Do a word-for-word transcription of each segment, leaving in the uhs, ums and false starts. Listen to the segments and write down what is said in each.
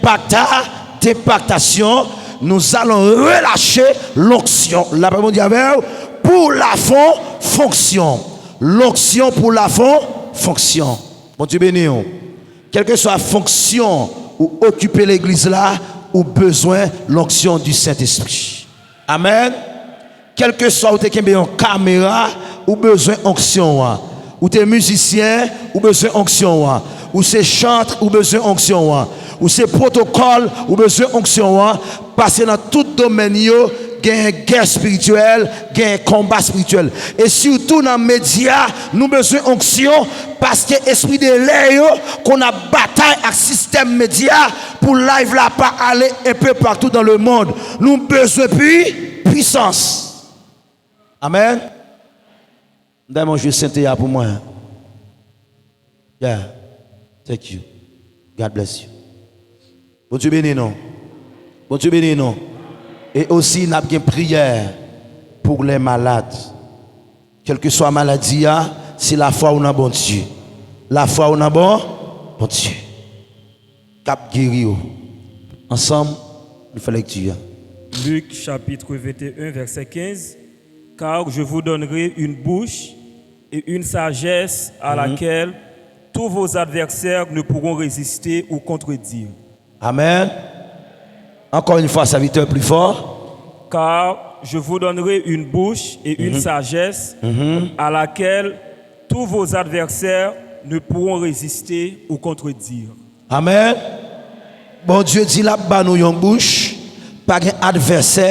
Pacta, dépactation, nous allons relâcher l'onction. Lapè Bondye avè w pou la fon-, fonksyon. L'onction pour la fon-, fonction. Bondye beni w. Kèlkeswa fonksyon ou okipe legliz la, ou bezwen l'onction du Saint-Esprit. Amèn. Kèlkeswa ou te kenbe yon kamera, ou bezwen onksyon an. Ou te mizisyen, ou bezwen onksyon an. Ou se chant, ou bezwen onksyon an. Ou se pwotokòl, ou bezwen onksyon an. Paske nan tout domèn yo, genyen gè espirityèl, genyen konba espirityèl. E sitou nan medya, nou bezwen onksyon, paske espri de lè yo konn ap batay ak sistèm medya pou live la pa ale un peu partout dans le monde. Nou bezwen pi, pwisans. Amèn. M ta renmen w jwe sente a pou mwen. Yeah. Thank you. God bless you. Bondye beni nou. Bondye beni nou. E osi, n ap gen priyè pou lè malad. Kèlkeswa maladi a, se lafwa ou nan Bondye. Lafwa ou nan bon, Bondye k ap geri w. Ansanm, nou fè lekti a. Luc chapitre vingt et un, verset quinze. Car je vous donnerai une bouche et une sagesse à laquelle tous vos adversaires ne pourront résister ou contredire. Amèn. Encore une fois, serviteur, plus fort. Car je vous donnerai une bouche et une sagesse à laquelle tous vos adversaires ne pourront résister ou contredire. Amèn. Bondye di l ap ba nou yon bouch, pa gen advèsè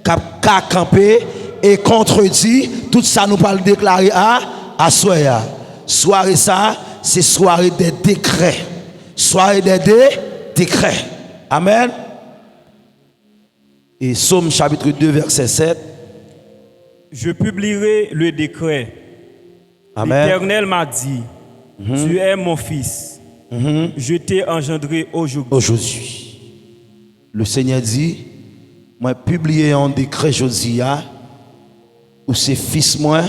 k ap ka kanpe e kontredi tout sa nou pral deklare a, aswè a. Sware sa, se sware dè dekrè. Sware dè de, dekrè. Amèn. E Sòm chapitre deux, verset sept. Je publierai le décret. Amèn. L'Éternel m'a dit, tu es mon fils. Je t'ai engendré aujourd'hui. Aujourd'hui. Le Seigneur dit, mwen pibliye yon dekrè jodi a, ou se fis mwen,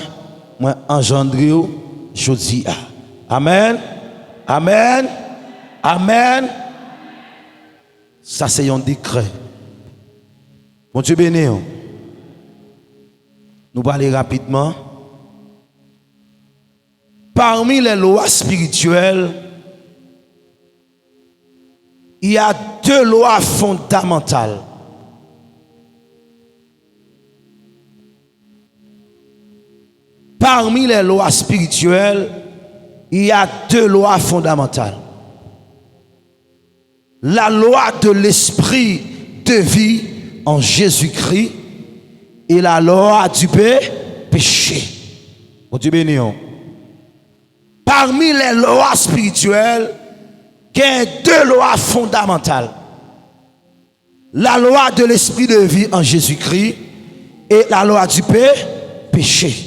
mwen anjandre w jodi a. Amèn. Amèn. Amèn. Sa se yon dekrè. Bondye beni w. Nou prale rapidman. Parmi les lois spirituelles, il y a deux lois fondamentales. Parmi les lois spirituelles, il y a deux lois fondamentales. La loi de l'esprit de vie en Jésus-Christ et la loi du pé-, péché. Bondye beni w. Parmi les lois spirituelles, gen de lwa fondamantal. La loi de l'esprit de vie en Jésus-Christ et la loi du pé-, péché.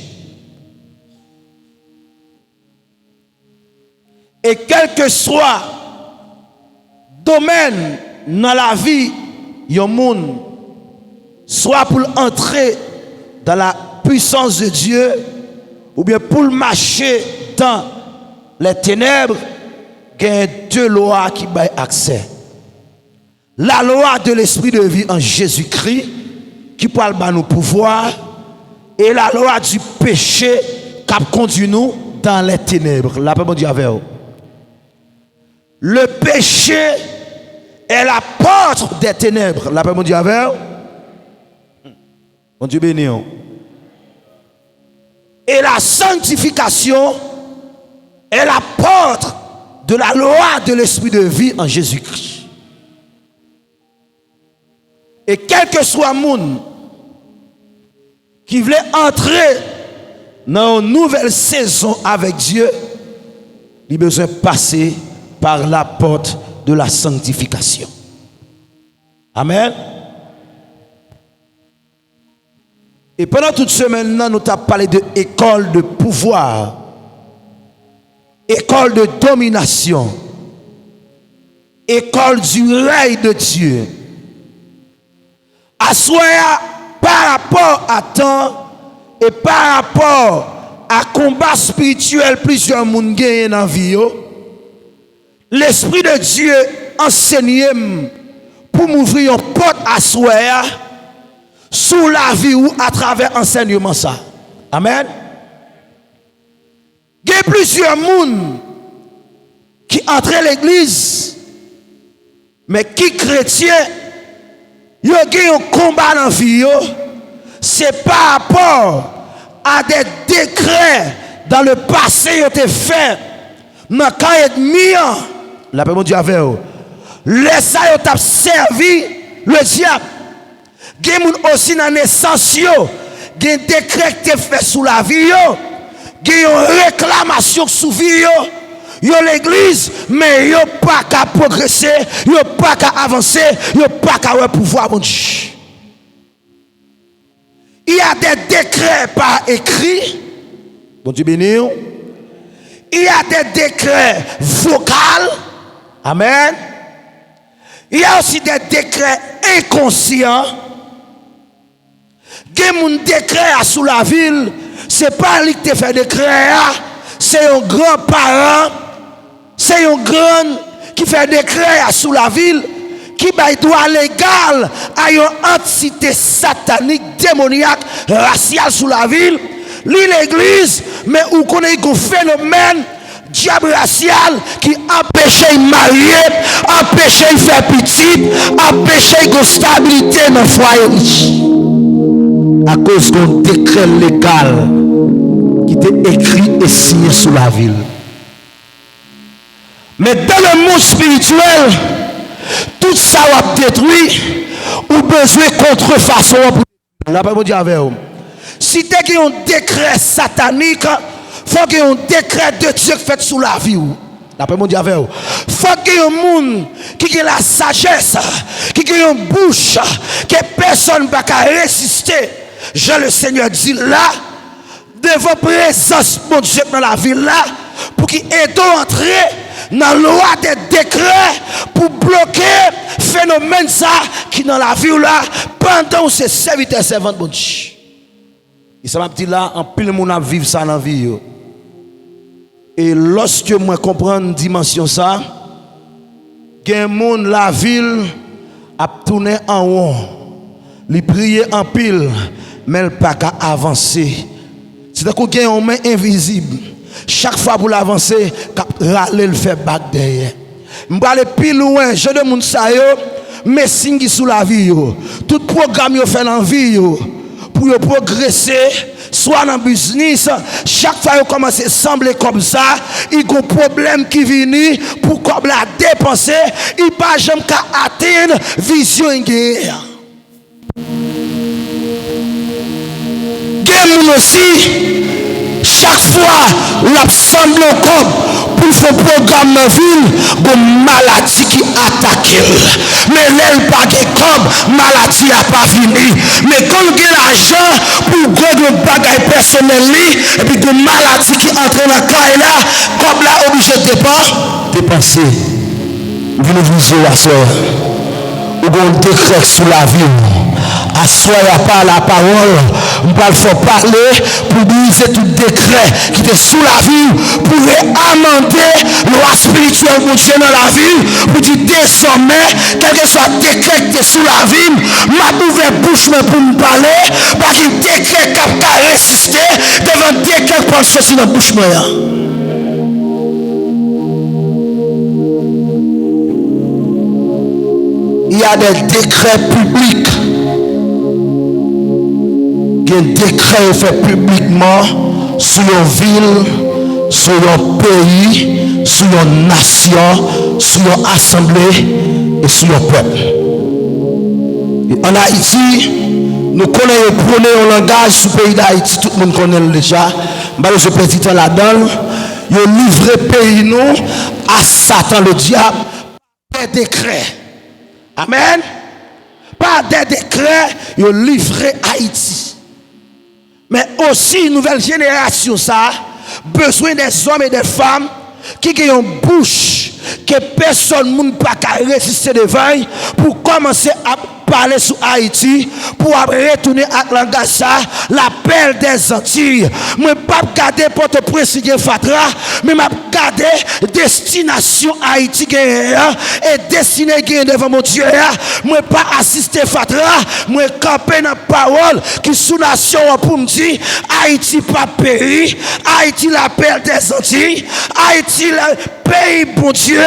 E kèlkeswa domèn nan lavi yon moun, swa pou l antre dans la puissance de Dieu, oubyen pou l mache dans les ténèbres, gen de lwa ki bay aksè. La loi de l'esprit de vie en Jésus-Christ, ki pral ba nou pouvwa, e la loi du péché, k ap kondui nou dans les ténèbres. Lapè Bondye avè w. Le péché est la porte des ténèbres. Lapè Bondye avè w. Bondye beni w. Et la sanctification est la porte de la loi de l'esprit de vie en Jésus-Christ. E kèlkeswa moun ki vle antre nan yon nouvèl sezon avèk Dye, li bezwen pase par la porte de la sanctification. Amèn. E pandan tout semèn nan, nou t ap pale de école de pouvoir, école de domination, école du règne de Dieu. Aswè a, pa rapò a tan e pa rapò a konba espirityèl plizyè moun genyen nan vi yo, Lespri de Dye ansenye m pou m ouvri yon pòt aswè a sou lavi w atravè ansèyman sa. Amèn. Gen plizyè moun ki antre legliz, men ki kretyen, yo gen yon konba nan vi yo, se pa rapò a de dekrè dans le passé yo te fè nan kan ènmi an, lapè Bondye avè w, lè sa yo t ap sèvi ledyab. Gen moun osi nan nesans yo, gen dekrè ki te fèt sou lavi yo, gen yon reklamasyon sou vi yo. Yo legliz, men yo pa ka pwogrese, yo pa ka avanse, yo pa ka wè pouvwa Bondye. Il y a des décrets par écrit. Bondye beni w. Il y a des décrets vocaux. Amèn. Il y a aussi des décrets inconscients. Gen moun dekrè a sou lavi l, se pa li ki te fè dekrè a, se yon gran paran, se yon grann ki fè dekrè a sou lavi l, ki bay dwa legal a yon antite satanik, demonyak, rasyal sou lavi l. Li legliz, men ou konnen gon fenomèn dyab rasyal ki anpeche y marye, anpeche y fè pitit, anpeche y gon stabilite nan fwaye li. Akoz gon dekrè legal ki te ekri e siyen sou lavi l. Men dans le monde spirituel, tout sa w ap detwi, ou bezwen kontrefason an pou Lapè Bondye avè w. Si te gen yon dekrè satanik, fò gen yon dekrè de Dye k fèt sou lavi w. Lapè Bondye avè w. Fò gen yon moun ki gen lasajès, ki gen yon bouch ke pèsonn pa ka reziste. Jan le Senyè di l la, devan prezans Bondye k nan lavi l la, pou ki ede w antre nan lwa de dekrè pou bloke fenomèn sa ki nan lavi w la pandan w se sèvitè sèvant Bondye. E sa m ap di la, anpil moun ap viv sa nan vi yo. E lòske mwen konprann dimansyon sa, gen moun lavi l ap tounen an won. Li priye anpil, men l pa ka avanse. Se tankou gen yon men envizib. Chak fwa pou l avanse, k ap rale l fè bak dèyè. M prale pi lwen, jan de moun sa yo, men siy ki sou lavi yo. Tout pwogram yo fè nan vi yo, pou yo pwogrese, swa nan biznis, chak fwa yo kòmanse sanble kòb sa, i gon pwoblèm ki vini pou kòb la depanse, i pa janm ka atenn vizyon i genyen an. Gen moun osi, chak fwa l ap sanble yon kòb pou l fè yon pwogram nan vi l, gon maladi ki atake l. Men lè l pa gen kòb, maladi a pa vini. Men kan l gen lajan pou l gwo yon bagay pèsonèl li, epi gon maladi ki antre nan kay la, kòb la oblije depan-, depanse. M vin ouvri zye w aswè. Ou gen yon dekrè sou lavi w. Aswè a, pa lapawòl, m pral fè w pale pou brize tout dekrè ki te sou lavi w, pou reamande lwa espirityèl Bondye nan lavi w, pou di dezòmè, kèlkeswa dekrè ki te sou lavi m, m ap ouvè bouch mwen pou m pale, pa gen dekrè k ap ka reziste devan dekrè k pral soti nan bouch mwen an. Il y a des décrets publics. Gen dekrè yo fè piblikman sou yon vil, sou yon peyi, sou yon nasyon, sou yon asanble e sou yon pèp. E ann Ayiti, nou konnen yo pwone yon langaj sou peyi Dayiti, tout moun konnen l deja. M pa bezwen pèdi tan ladan l. Yo livre peyi nou a Satan, le diable, pa dè dekrè. Amèn. Pa dè dekrè, yo livre Ayiti. Men osi, nouvèl jenerasyon sa a bezwen dè zòm e dè fanm ki gen yon bouch ke pèsòn moun pa ka reziste devan l pou kòmanse ap pale sou Ayiti, pou w ap retounen ak langaj sa, lapèl dèzantiy. Mwen p ap gade Pòtoprens ki gen fatra, men m ap gade destinasyon Ayiti genyen an, e destine l genyen devan Bondye a. Mwen pa asiste fatra, mwen kanpe nan pawòl ki sou nasyon an pou m di, Ayiti p ap peri, Ayiti lapèl dèzantiy, Ayiti la, peyi Bondye,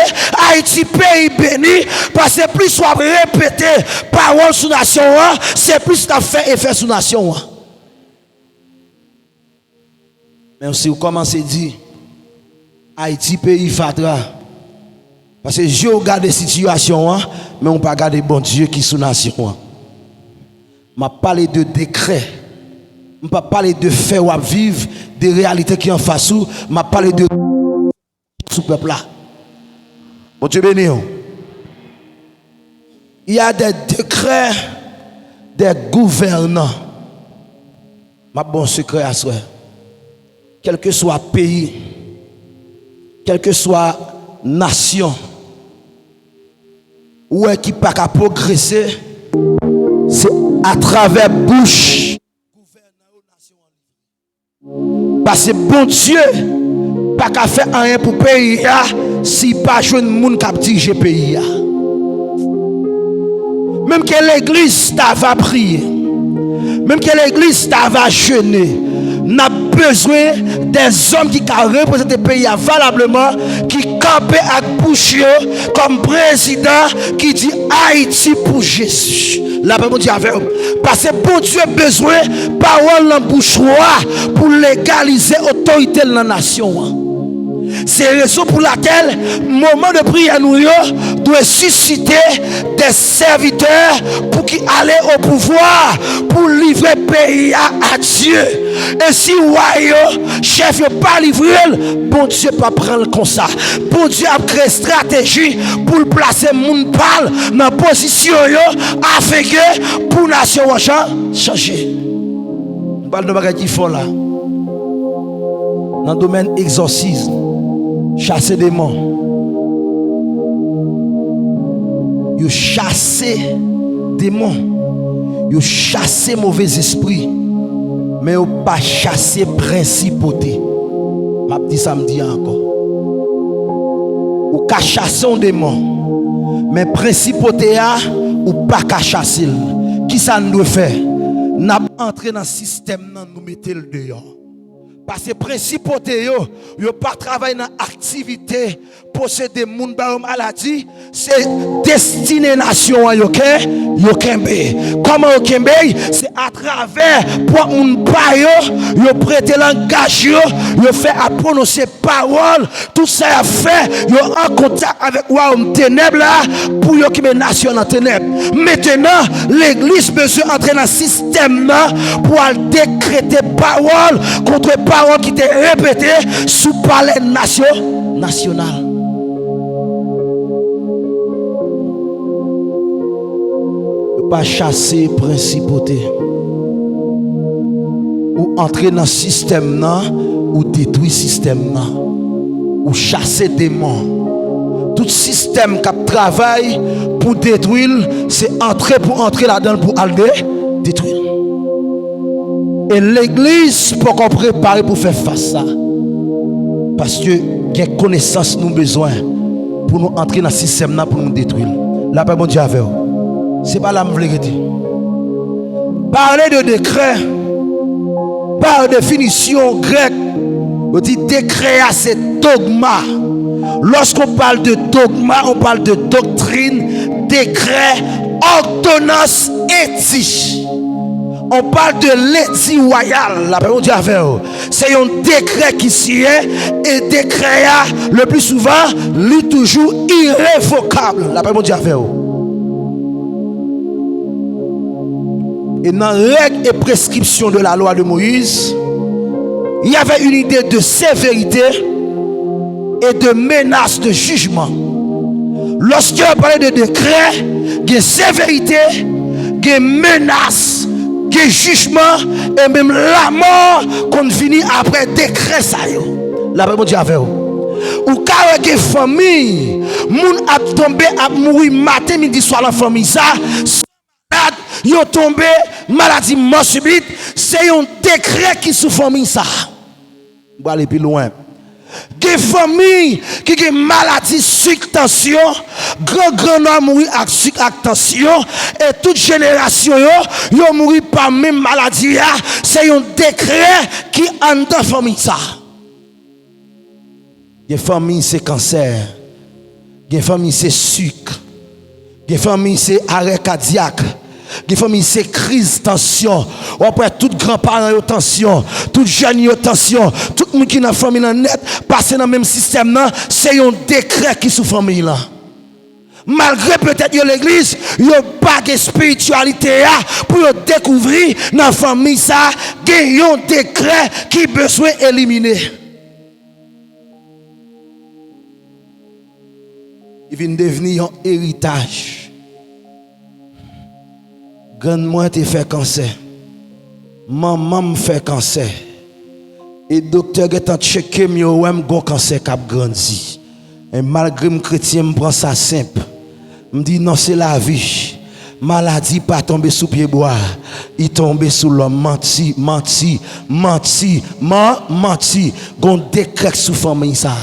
Ayiti peyi beni, paske plis w ap repete pawòl sou nasyon an, se plis l ap fè efè sou nasyon an. Men si w kòmanse di, Ayiti peyi fatra, paske je w gade sitiyasyon an, men w pa gade Bondye ki sou nasyon an. M ap pale de dekrè. M p ap pale de fè w ap viv, de reyalite ki anfas ou. M ap pale de sou pèp la. Bondye beni w. Il y a des décrets des gouvernants. M ap ba w sekrè aswè. Kèlkeswa peyi, kèlkeswa nasyon, ou wè ki pa ka pwogrese, se atravè bouch. Paske Bondye pa ka fè anyen pou peyi a si l pa jwenn moun k ap dirije peyi a. Menm ke legliz ta va priye, menm ke legliz ta va jene, n ap bezwen dèzòm ki ka reprezante peyi a valableman, ki kanpe ak bouch yo kòm prezidan ki di, Ayiti pou Jezi. Lapè Bondye avè w. Paske Bondye bezwen pawòl nan bouch ou a pou legalize otorite l nan nasyon an. Se rezon pou lakèl moman de priyè nou yo dwe sisite de sèvitè pou ki ale o pouvwa pou livre peyi a a Dye. E si wa yo, chèf yo pa livre l, Bondye p ap pran l konsa. Bondye ap kreye estrateji pou l plase moun pa l nan pozisyon yo, afenke pou nasyon an chan-, chanje. M pral di yon bagay ki fò la. Nan domèn egzòsis, chase demon. Yo chase demon. Yo chase move zespri. Men yo pa chase prensipote. M ap di sa, m di a ankò. Ou ka chase yon demon, men prensipote a, ou pa ka chase l. Kisa n dwe fè? N ap antre nan sistèm nan, nou mete l deyò. Paske prensipote yo, yo pa travay nan aktivite posede moun ba yo maladi, se destine nasyon an yo ken-, yo kenbe. Kòman yo kenbe? Se atravè pwòp moun pa yo, yo prete langaj yo, yo fè ap pwononse pawòl, tout sa y ap fè, yo an kontak avèk wayòm tenèb la, pou yo kenbe nasyon nan tenèb. Mentenan, legliz bezwen antre nan sistèm nan pou al dekrete pawòl kont pawòl ki te repete sou palè nasyon-, nasyonal. Yo pa chase prensipote. Ou antre nan sistèm nan, ou detwi sistèm nan. Ou chase demon. Tout sistèm k ap travay pou detwi l, se antre pou antre ladan l pou al de-, detwi l. E legliz poko prepare pou fè fas sa. Paske gen konesans nou bezwen pou nou antre nan sistèm nan pou nou detwi l. Lapè Bondye avè w. Se pa la m vle rete. Pale de dekrè, pa definisyon grèk, yo di dekrè a se dogma. Lorsqu'on parle de dogma, on parle de doctrine, décret, ordonnance, édit. On parle de l'édit royal, lapè Bondye avè w. Se yon dekrè ki siyen, e dekrè a, le pli souvan, li toujou irevokab, lapè Bondye avè w. Et dans règles et prescriptions de la loi de Moïse, il y avait une idée de sévérité et de menace de jugement. Lòske yo pale de dekrè, gen severite, gen menas, gen jijman, e menm lanmò konn vini apre dekrè sa yo. Lapè Bondye avè w. Ou ka wè gen fanmi, moun ap tonbe, ap mouri maten, midi, swa nan fanmi sa, san Yo tonbe, maladi mò sibit, se yon dekrè ki sou fanmi sa. M prale pi lwen. Gen fanmi ki gen maladi sik, tansyon, gran grann yo mouri ak sik ak tansyon, e tout jenerasyon yo, yo mouri pa menm maladi a, se yon dekrè ki anndan fanmi sa. Gen fanmi se kansè, gen fanmi se sik, gen fanmi se arè kadyak, gen fanmi se kriz tansyon. W ap wè tout granparan yo tansyon, tout jèn yo tansyon, tout moun ki nan fanmi lan nèt pase nan menm sistèm nan, se yon dekrè ki sou fanmi lan. Malgre petèt yo legliz, yo pa gen espirityalite a pou yo dekouvri nan fanmi sa gen yon dekrè ki bezwen elimine. Li vin devni yon eritaj. Grann mwen te fè kansè. Manman m fè kansè. E doktè gentan tcheke m, yo wè m gon kansè k ap grandi. E malgre m kretyen, m pran sa senp. M di non, se lavi. Maladi pa tonbe sou pye bwa. Li tonbe sou lòm. Manti, manti, manti, man, manti. Gon dekrè k sou fanmi sa.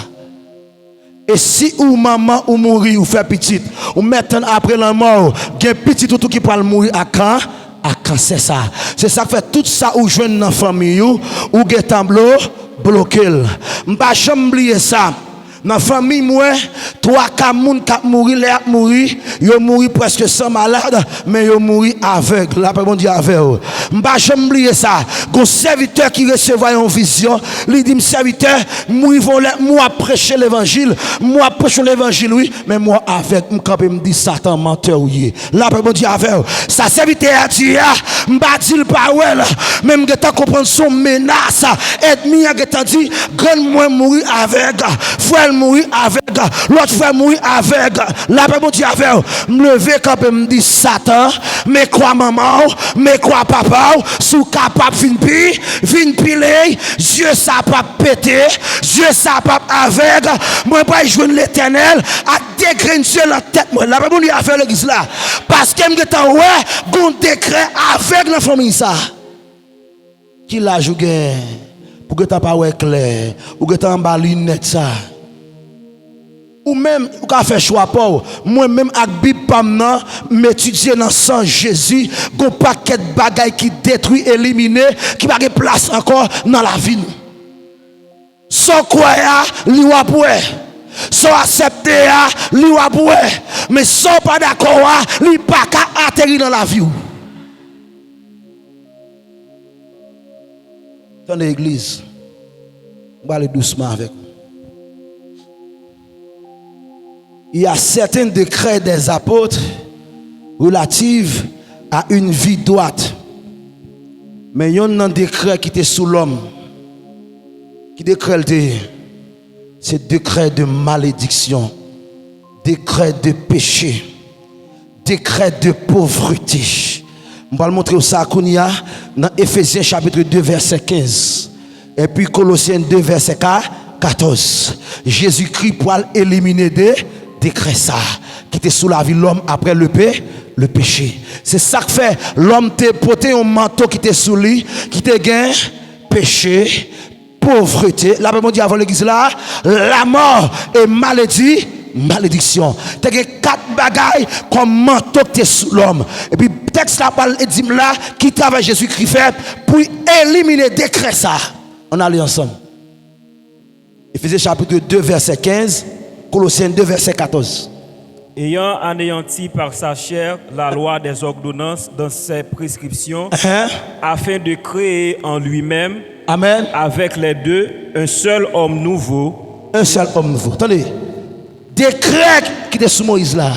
E si ou manman ou mouri, ou fè pitit, ou mèt tann apre lanmò w, gen pitit ou tou ki pral mouri ak kan-, ak kansè sa. Se sa k fè tout sa ou jwenn nan fanmi ou, ou gentan blo-, bloke l. M pa janm bliye sa. Nan fanmi mwen, twa ka moun k ap mouri, lè y ap mouri, yo mouri prèske san malad, men yo mouri avèg. Lapè Bondye avè w. M pa janm bliye sa. Gon sèvitè ki resevwa yon vizyon, li di m, sèvitè, m rive yon lè, m wè w ap preche levanjil, m wè w ap preche yon levanjil, wi, men m wè w avèg. M kanpe, m di, Satan, mantè w ye. Lapè Bondye avè w. Sa sèvitè a di a, m pa di l pa wè l, men m gentan konprann se yon menas. Ènmi an gentan di, grann mwen mouri avèg, frè l mouri avèg, lòt frè mouri avèg. Lapè Bondye avè w. M leve kanpe, m di, Satan, men kwa manman w, men kwa papa w, si w kapab vin pi, vin pi lèy, zye sa p ap pete, zye sa p ap avèg, mwen pral jwenn Letènèl ak de grenn zye nan tèt mwen. Lapè Bondye avè w legliz la. Paske m gentan wè gon dekrè avèg nan fanmi sa. Ki laj ou gen pou gentan pa wè klè, ou gentan anba linèt sa? Ou menm, ou ka fè chwa pa w. Mwen menm ak Bib pa m nan, m etidye nan san Jezi, gon pakèt bagay ki detwi, elimine, ki pa gen plas ankò nan lavi nou. Sa w kwè a, li w ap wè. Sa w aksepte a, li w ap wè. Men sa w pa dakò a, li pa ka ateri nan lavi w. Tande, legliz. M prale dousman avèk ou. Il y a certains décrets des apôtres relatifs à une vie droite. Men yonn nan dekrè ki te sou lòm, ki dekrè l te ye? Se dekrè de malediksyon, dekrè de peche, dekrè de povrete. M pral montre w sa kounye a nan Efezyen chapit de vèsè kenz, epi Kolosyen de vèsè ka, katòz. Jezikri pral elimine de, dekrè sa ki te sou lavi lòm apre le pe, le peche. Se sa k fè lòm te pote yon manto ki te sou li, ki te gen peche, povrete, lapè Bondye avè w legliz la, lamò e maledi, malediksyon. Te gen kat bagay kòm manto ki te sou lòm. Epi tèks la pral di m la ki travay Jezikri fè pou l elimine dekrè sa. Ann ale ansanm. Efezyen chapit de vèsè kenz, Kolosyen de vèsè katòz. Ayant anéanti par sa chair la loi des ordonnances dans ses prescriptions, Hein? afin de créer en lui-même, Amen. avec les deux, un seul homme nouveau. Un seul homme nouveau. Tande, dekrè ki te sou Moyiz la,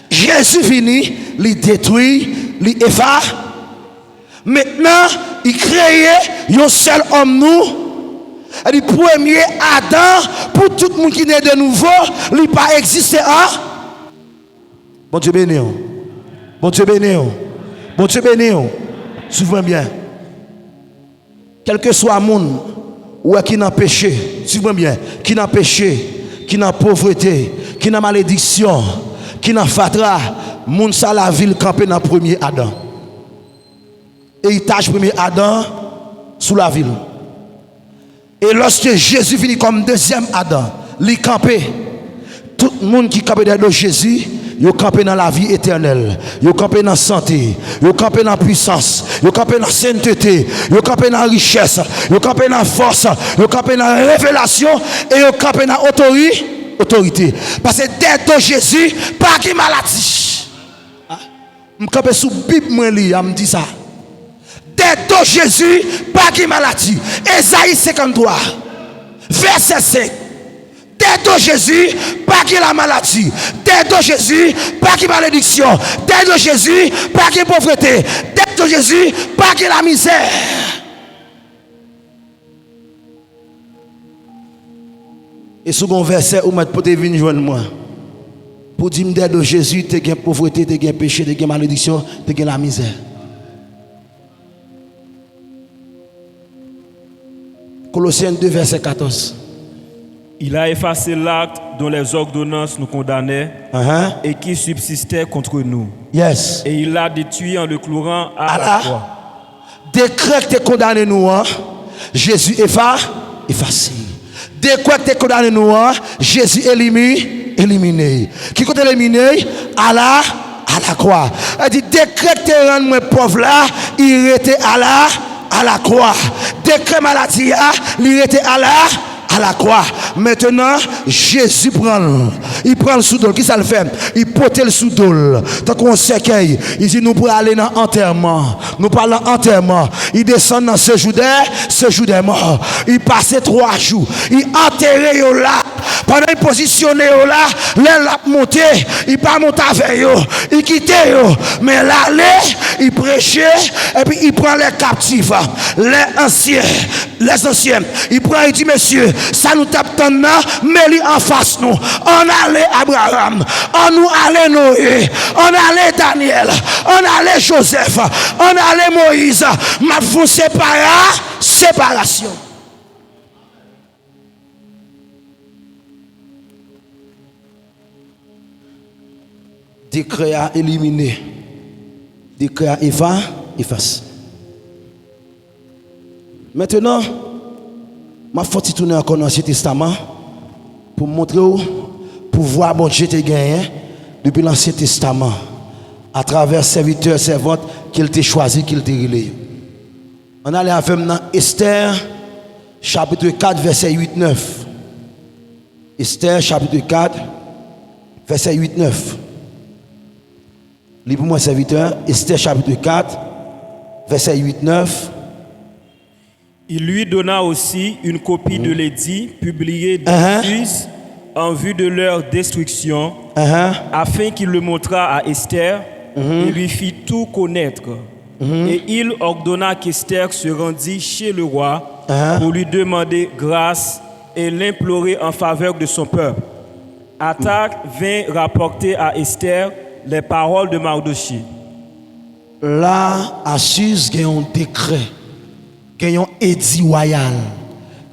Jezi vini, li detwi, li efa. Mentnan, li kreye yon sèl òm nou. Li premye Adan, pou tout moun ki ne de nouvo, li pa egziste an. Bondye beni w. Bondye beni w. Bondye beni w. Swiv mwen byen. Kèlkeswa moun ou wè ki nan peche, swiv mwen byen, ki nan peche, ki nan povrete, ki nan malediksyon, ki nan fatra, moun sa lavi l kanpe nan premye Adan. eritaj premye Adan sou lavi l. E lòske Jezi vini kòm dezyèm Adan, li kanpe. Tout moun ki kanpe dèyè do Jezi, yo kanpe nan lavi etènèl, yo kanpe nan sante, yo kanpe nan pwisans, yo kanpe nan sentete, yo kanpe nan richès, yo kanpe nan fòs, yo kanpe nan revelasyon, e yo kanpe nan otori-, otorite. Paske dèyè do Jezi, pa gen maladi. M kanpe sou Bib mwen li a, m di sa. Dèyè do Jezi, pa gen maladi. Ezayi senkanntwa, vèsè senk. Dèyè do Jezi, pa gen lamaladi. Dèyè do Jezi, pa gen malediksyon. Dèyè do Jezi, pa gen povrete. Dèyè do Jezi, pa gen lamizè. E si w gen yon vèsè ou mèt pote vin jwenn mwen, pou di m dèyè do Jezi, te gen povrete, te gen peche, te gen malediksyon, te gen lamizè. Kolosyen de, vèsè katòz. Il a effacé l'acte dont les ordonnances nous condamnaient Ahan. et qui subsistaient contre nous. Yes. Et il l'a détruit en le clouant à la Ala. croix. Dekrè ki te kondane nou an, Jezi efa-, efase. Dekrè ki te kondane nou an, Jezi elimi-, elimine. Ki kote l elimine? Ala, alakwa. Sa di, dekrè ki te rann mwen pòv la, li rete ala, alakwa. Dekrè maladi a, li rete ala, alakwa. Mentenan, Jezi pran l. Li pran l sou do l. Kisa l fè? Li pote l sou do l. Tankou yon sèkèy. Li di, nou prale nan antèman. Nou pral nan antèman. Li desann nan sejou dè, sejou dè mò. Li pase twa jou. Li antere yo la. Pandan li pozisyone yo la, lè l ap monte, li pa monte avè yo. Li kite yo. Men l ale, li preche, epi li pran lè kaptif. Lè ansyen, lè ansyen, li pran, li di, mesye, sa nou t ap tann nan, men li anfas nou. Ann ale Abraram, ann nou ale Noye, ann ale Danyèl, ann ale Jozèf, ann ale Moyiz. M ap fè yon separa-, separasyon. Dekrè a elimine. Dekrè a efa-, efase. Mentenan, m ap fè yon ti tounen ankò nan Ansyen Testaman pou m montre w pouvwa Bondye te genyen depi Lansyen Testaman, atravè sèvitè, sèvant ke l te chwazi, ke l te rele yo. Ann ale avè m nan Estè, chapit kat, vèsè uit, nèf. Estè, chapit kat, vèsè uit, nèf. Li pou mwen, sèvitè. Estè, chapit kat, vèsè uit, nèf. Il lui donna aussi une copie de l'édit publié dans Suse en vue de leur destruction, afin qu'il le montrât à Esther et lui fît tout connaître. Et il ordonna qu'Esther se rendît chez le roi pour lui demander grâce et l'implorer en faveur de son peuple. Athach vint rapporter à Esther les paroles de Mardochée. La, a Suse gen yon dekrè, gen yon edi wayal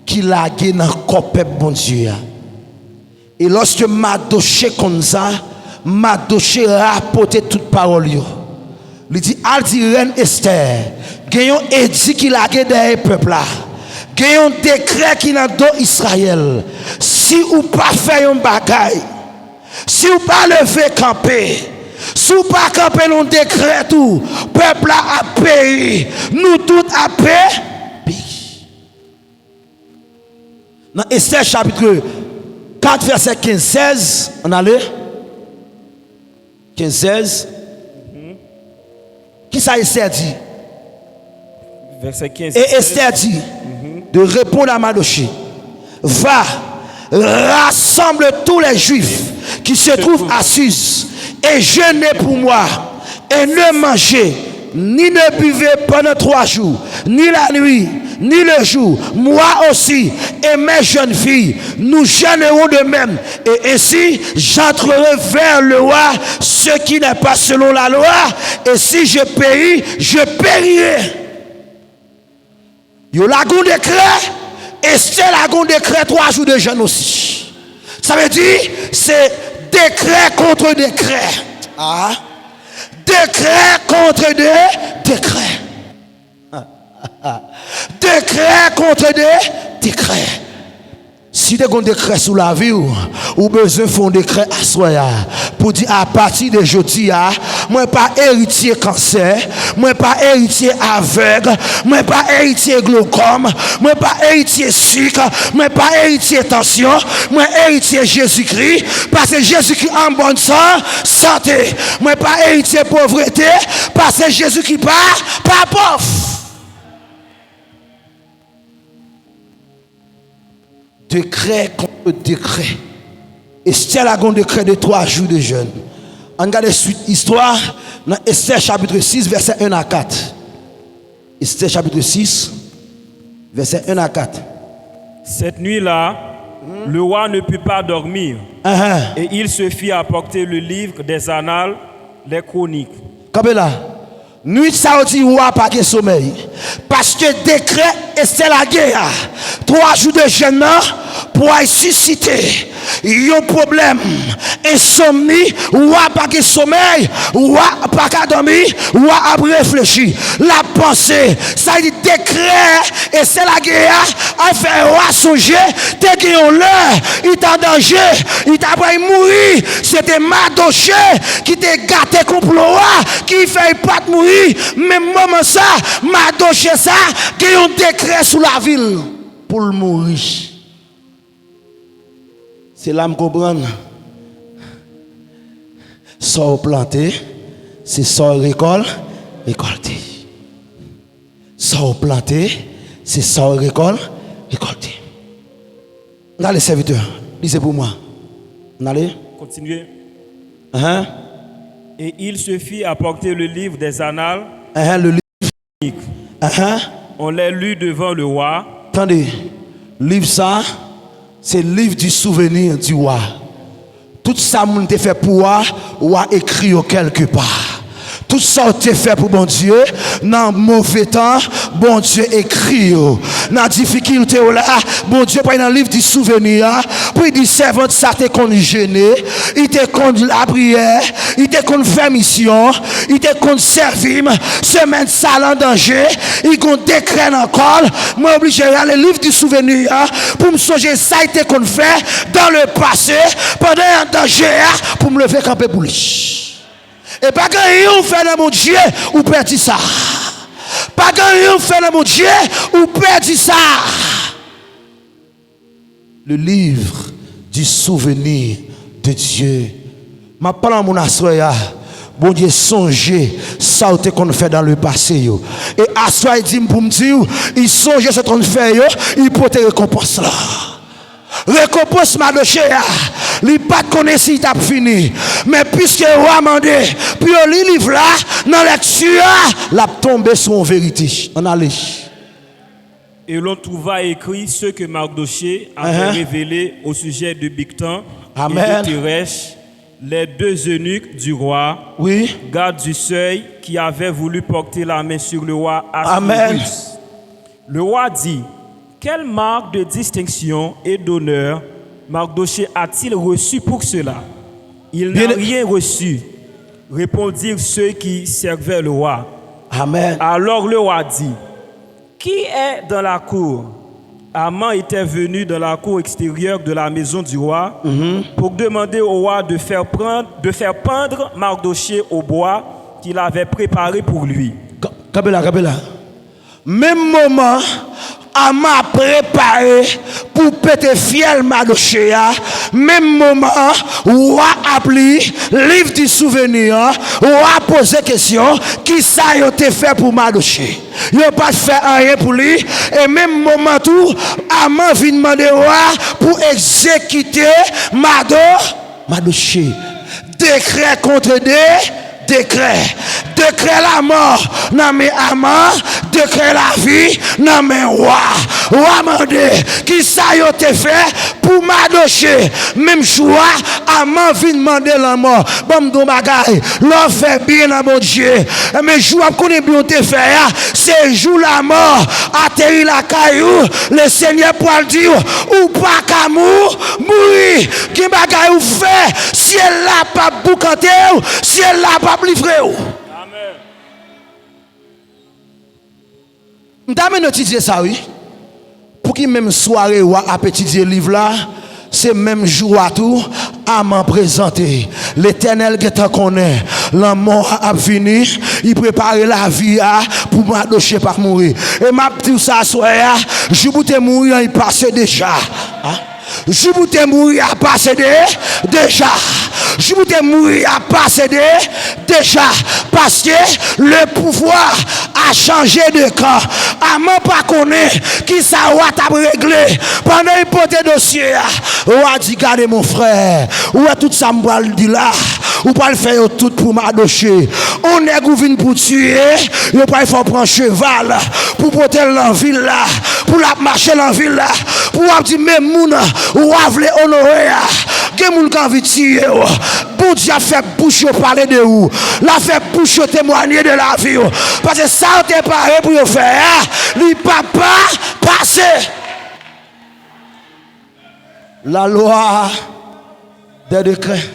ki lage nan kò pèp Bondye a. E lòske Madoche konn sa, Madoche rapòte tout pawòl yo. Li di, al di rèn Estè, gen yon edi ki lage dèyè pèp la. Gen yon dekrè ki nan do Izrayèl. Si ou pa fè yon bagay, si w pa leve kanpe, si w pa kanpe nan dekrè tou, pèp la ap peri. Nou tout ap pe-, peri. Nan Estè chapit kat, vèsè kenz, sèz, ann ale. Kenz, sèz. Kisa Estè di? Vèsè kenz. Et Esther dit de répondre à Mardochée, va, rassemble tous les Juifs qui se trouvent à Suse et jeûnez pour moi, et ne mangez ni ne buvez pendant trois jours, ni la nuit, ni le jour, moi aussi et mes jeunes filles, nous jeûnerons de même. Et ainsi, j'entrerai vers le roi ce qui n'est pas selon la loi, et si je péris, je périrai. Yo lage yon dekrè, Estè lage yon dekrè twa jou de jèn osi. Sa vle di, se dekrè kont dekrè. Ah. Dekrè kont de dekrè. Dekrè kont de dekrè. Si te gon dekrè sou lavi w, ou bezwen fè yon dekrè aswè a pou di, apati de jodi a, mwen pa eritye kansè, mwen pa eritye avèg, mwen pa eritye glokòm, mwen pa eritye sik, mwen pa eritye tansyon, mwen eritye Jezikri, paske Jezikri an bòn san, sante. Mwen pa eritye povrete, paske Jezikri pa, pa pòv. Dekrè kont dekrè. Estè la gen yon dekrè de twa jou de jèn. Ann gade swit istwa nan Estè chapit sis, vèsè en a kat. Estè chapit sis, vèsè en a kat. Cette nuit-là, le roi ne put pas dormir, Ahan. et il se fit apporter le livre des annales, les chroniques. Kanpe la. Nwit sa yo di wa pa gen somèy. Paske dekrè Estè lage a, twa jou de jèn nan pou al sisite yon pwoblèm ensomni, wa pa gen somèy, wa pa ka dòmi, wa ap reflechi, l ap panse. Sa vle di dekrè Estè lage a, al fè wa sonje te gen yon lè li t an danje, li t apral mouri. Se te Madoche ki te gate konplo a, ki fè li pa t mouri. Menm moman sa, Madoche sa gen yon dekrè sou lavi l pou l mouri. Se la m konprann. Sa w plante, se sa w rekòl, rekòlte. Sa w plante, se sa w rekòl, rekòlte. N ale, sèvitè. Li se pou mwen. N ale. Continuez. Ahan. Et il se fit apporter le livre des annales, Ahan, le livre. Ahan. On les lut devant le roi. Tande, liv sa, se liv di souvenir di wa. Tout sa moun te fè pou wa, wa ekri yo kèlke pa. Tout sa w te fè pou Bondye, nan move tan, Bondye ekri yo. Nan difikilte w la, Bondye pral nan liv di souveni a, pou l di sèvant sa te konn jene, li te konn lapriyè, li te konn fè misyon, li te konn sèvi m, semèn sa l an danje, li gon dekrè nan kò l, mwen oblije rale liv di souveni a pou m sonje sa l te konn fè dans le passé, pandan l an danje a, pou m leve kanpe pou li. E pa gen anyen w fè nan Bondye, ou pèdi sa. Pa gen anyen w fè nan Bondye, ou pèdi sa. Le livre du souvenir de Dieu. M ap pale a moun aswè a. Bondye sonje sa w te konn fè dans le passé yo. E aswè a, li di m pou m di w, li sonje sa w te konn fè yo, li pote rekonpans la. Rekonpans Madoche a, li pa t konnen si l t ap fini. Men piske wa mande pou yo li liv la, nan lèkti a, l ap tonbe sou yon verite. Ann ale. Et l'on trouva écrit ce que Mardochée avait Ahan. révélé au sujet de Bigthan et Amen. de Teresh, les deux eunuques du roi, Wi. gardes du seuil, qui avaient voulu porter la main sur le roi Amen. Assuérus. Le roi dit, quelle marque de distinction et d'honneur Mardochée a-t-il reçu pour cela ? Il n'a Bien- rien reçu, répondirent ceux qui servaient le roi. Amen. Alors le roi dit, qui est dans la cour ? Haman était venu dans la cour extérieure de la maison du roi Mhm. pour demander au roi de faire prendre, de faire pendre Mardochée au bois qu'il avait préparé pour lui. Ka- Kanpe la, kanpe la. Menm moman Haman ap prepare pou pete fyèl Madoche a, menm moman wa ap li liv di souveni a, wa poze kesyon, kisa yo te fè pou Madoche? Yo pa t fè anyen pou li. E menm moman tou, Haman vin mande wa pou egzekite Mado, Madoche. Dekrè kont de dekrè. Dekrè lamò nan men Haman, dekrè lavi nan men wa. Wa mande, kisa yo te fè pou Madoche? Menm jou a, Haman vin mande lanmò. Ban m di w yon bagay, lè w fè byen nan Bondye, men jou w ap konnen byen w te fè a, se jou lamò ateri lakay ou, Lesenyè pral di w, ou pa ka mou-, mouri. Gen bagay ou fè, syèl la p ap boukante w, syèl la p ap livre w. Amen. M ta renmen nou etidye sa, wi. Pouki menm sware wa ap etidye liv la, se menm jou a tou, Aman prezante. Letènèl gentan konnen lanmò a ap vini, li prepare lavi a pou Madoche pa mouri. E m ap di w sa aswè a, jou pou te mouri an, li pase deja. A? Jou pou te mouri a pase de, deja. Jou pou te mouri a pase de, deja. Paske le pouvoir a chanje de kan. Aman pa konnen kisa wa t ap regle. Pandan li pote dosye a, wa di, "Gade, mon frè, ou wè tout sa m pral di la, ou pral fè yo tout pou Madoche. On nèg ou vin pou tiye, yo pral fè w pran cheval pou pote l nan vil la, pou l ap mache nan vil la, pou w ap di, 'Men moun wa vle onore a.'" Gen moun k anvi tiye w. Bondye ap fè bouch yo pale de ou. L ap fè bouch yo temwanye de lavi w. Paske sa yo te pare pou yo fè a, li p ap pa pase. La loi des décrets.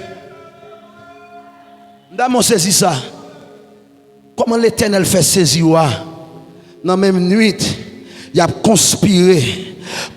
Medam, mwen sezi sa. Kòman Letènèl fè sezi wa? Nan menm nwit, y ap konspire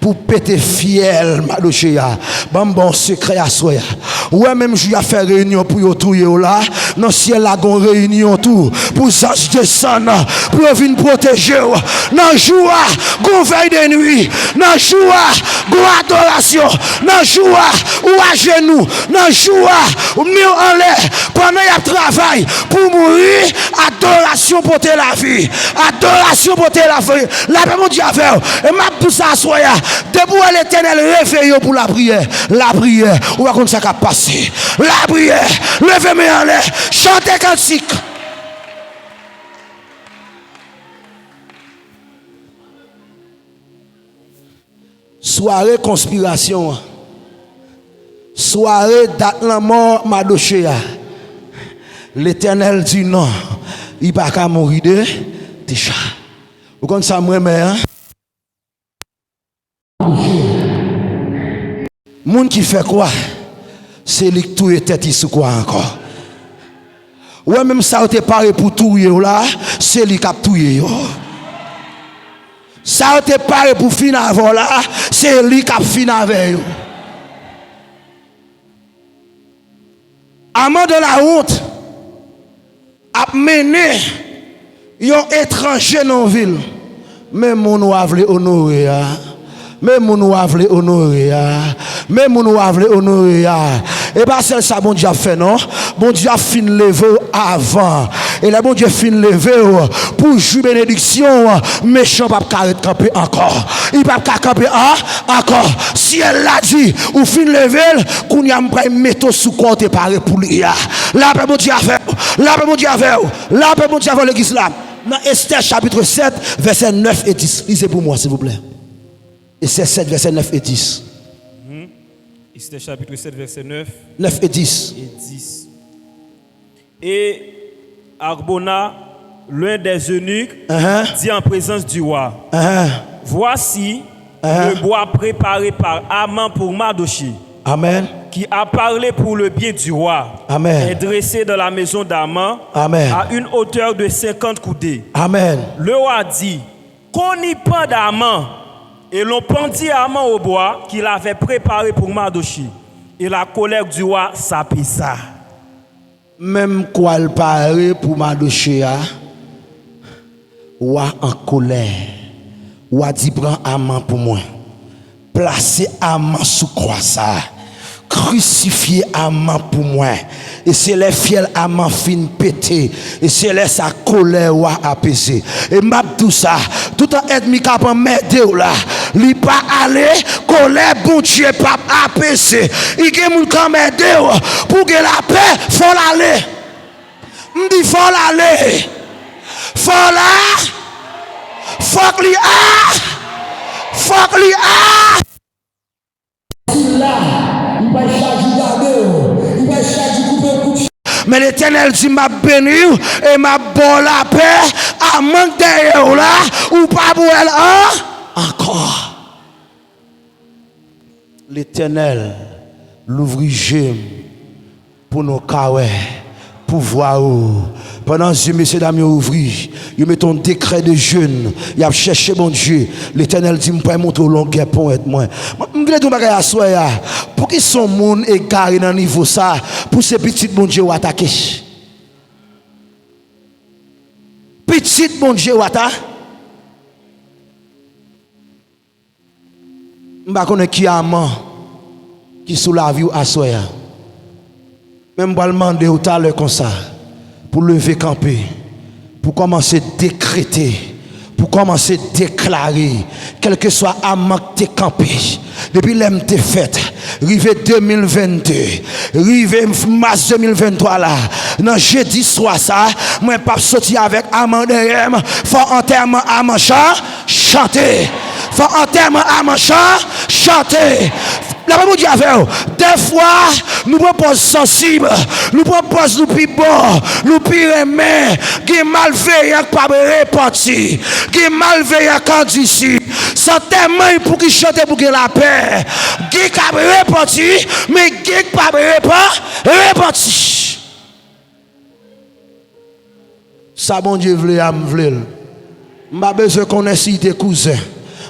pou pete fyèl Madoche a. Ban m ba w sekrè aswè a. Ou wè, menm jou y ap fè reyinyon pou yo touye w la, nan syèl la gon reyinyon tou, pou zanj desann, pou yo vin pwoteje w. Nan jou a, gon vèy de nwi. Nan jou a, gon adorasyon. Nan jou a, ou ajenou. Nan jou a, ou men w anlè. Pandan y ap travay pou mouri, adorasyon pote lavi. Adorasyon pote lavi. Lapè Bondye avè w. E m ap di w sa aswè a. Depi w wè Letènèl reveye w pou lapriyè, lapriyè, ou pa konn sa k ap pase. Lapriyè, leve men anlè, chante kantik. Sware konspirasyon an. Sware dat lanmò Madoche a. Letènèl di non, li pa ka mouri de, deja. Ou konn sa m renmen an? Moun ki fè kwa, se li k touye tèt li sou kwa ankò. Ou wè, menm sa yo te pare pou touye w la, se li k ap touye yo. Sa yo te pare pou fin avè w la, se li k ap fin avè yo. Aman de la wont ap mennen yon etranje nan yon vil. Men moun wa vle onore a. Men moun wa vle onore a. Men moun wa vle onore a. E pa sèl sa Bondye ap fè, non. Bondye ap fin leve w avan. E lè Bondye fin leve w, pou jwi benediksyon, mechan p ap ka ret kanpe ankò. Li p ap ka kanpe an, ankò. Syèl la di, ou fin leve l, kounye a m pral mete w sou kwa w te pare pou li a. Lapè Bondye avè w. Lapè Bondye avè w. Lapè Bondye avè w, legliz la. Nan Esther chapitre sept, verset neuf et dix. Lisez pour moi, s'il vous plaît. Esther sept, verset neuf et dix. Mhm. Esther chapitre sept, verset neuf. Neuf et dix. Et dix. Et Harbona, l'un des eunuques, Uh-huh. dit en présence du roi, Uh-huh. Voici, Uh-huh. le bois préparé par Haman pour Mardochée, Amen. qui a parlé pour le bien du roi, Amen. est dressé dans la maison d'Haman Amen. à une hauteur de cinquante coudées. Amen. Le roi dit, qu'on y pende Haman. Et l'on pendit Haman au bois qu'il avait préparé pour Mardochée. Et la colère du roi s'apaisa. Menm kwa l pare pou Madoche a, wa an kolè. Wa di, pran Aman pou mwen. Plase Aman sou kwa sa a. Krisifye Aman pou mwen. E se lè fyèl Aman fin pete. E se lè sa kolè wa apeze. E m ap di w sa, toutan ènmi k ap anmède w la, li pa ale, kolè Bondye p ap apeze. I gen moun k anmède w, pou w gen lapè, fò l ale. M di fò l ale. Fò l a, fòk li a, fòk li a. Sila, li pa chaji gade w, li pa chaji koupe w kout. Men Letènèl di, m ap beni w e m ap ba w lapè, Aman k dèyè w la, ou p ap wè l an, ankò. Letènèl, louvri je m pou nou ka wè, pouvwa ou. Pandan zye mesye dam yo ouvri, yo mete yon dekrè de jèn, y ap chèche Bondye. Letènèl di m pral montre w longè ponyèt mwen. Mwen, m vle di yon bagay aswè a. Poukisa yon moun egare nan nivo sa, pou se pitit Bondye w atake? Pitit Bondye w ata. M pa konnen ki aman ki sou lavi w aswè a. Men m pral mande w talè konsa pou leve kanpe, pou kòmanse dekrete, pou kòmanse deklare, kèlkeswa aman k te kanpe, depi lè m te fèt, rive de mil venn de, rive mas de mil venn twa la, nan jedi swa sa, mwen p ap soti avèk aman dèyè m, fò antèman aman chan, chante. Fò antèman aman chan, chante. Lapè Bondye avè w. Dèfwa, nou pran pòz sansib, nou pran pòz nou pi bon, nou pi renmen. Gen malveyan k p ap repanti. Gen malveyan k andisi. Santèman pou ki chante pou gen lapè. Gen k ap repanti, men gen k p ap repan-, repanti. Sa Bondye vle a, m vle l. M pa bezwen konnen si l te kouzen.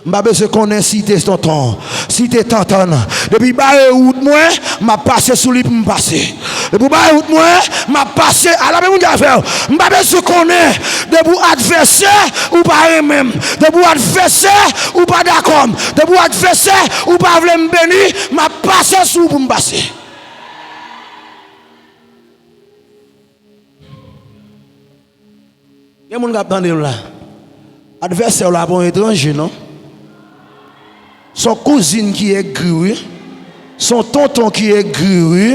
M pa bezwen konnen si l te tonton, si l te tantann. Depi l bare wout mwen, m ap pase sou li pou m pase. Depi w bare wout mwen, m ap pase. Ala men moun ki avè w. M pa bezwen konnen. Depi w advèsè, ou pa renmen m. Depi w advèsè, ou pa dakò m. Depi w advèsè, ou pa vle m beni, m ap pase sou ou pou m pase. Gen moun k ap tande m la. Advèsè w la pa yon etranje, non. Se yon kouzin ki egri, wi. Se yon tonton ki egri, wi.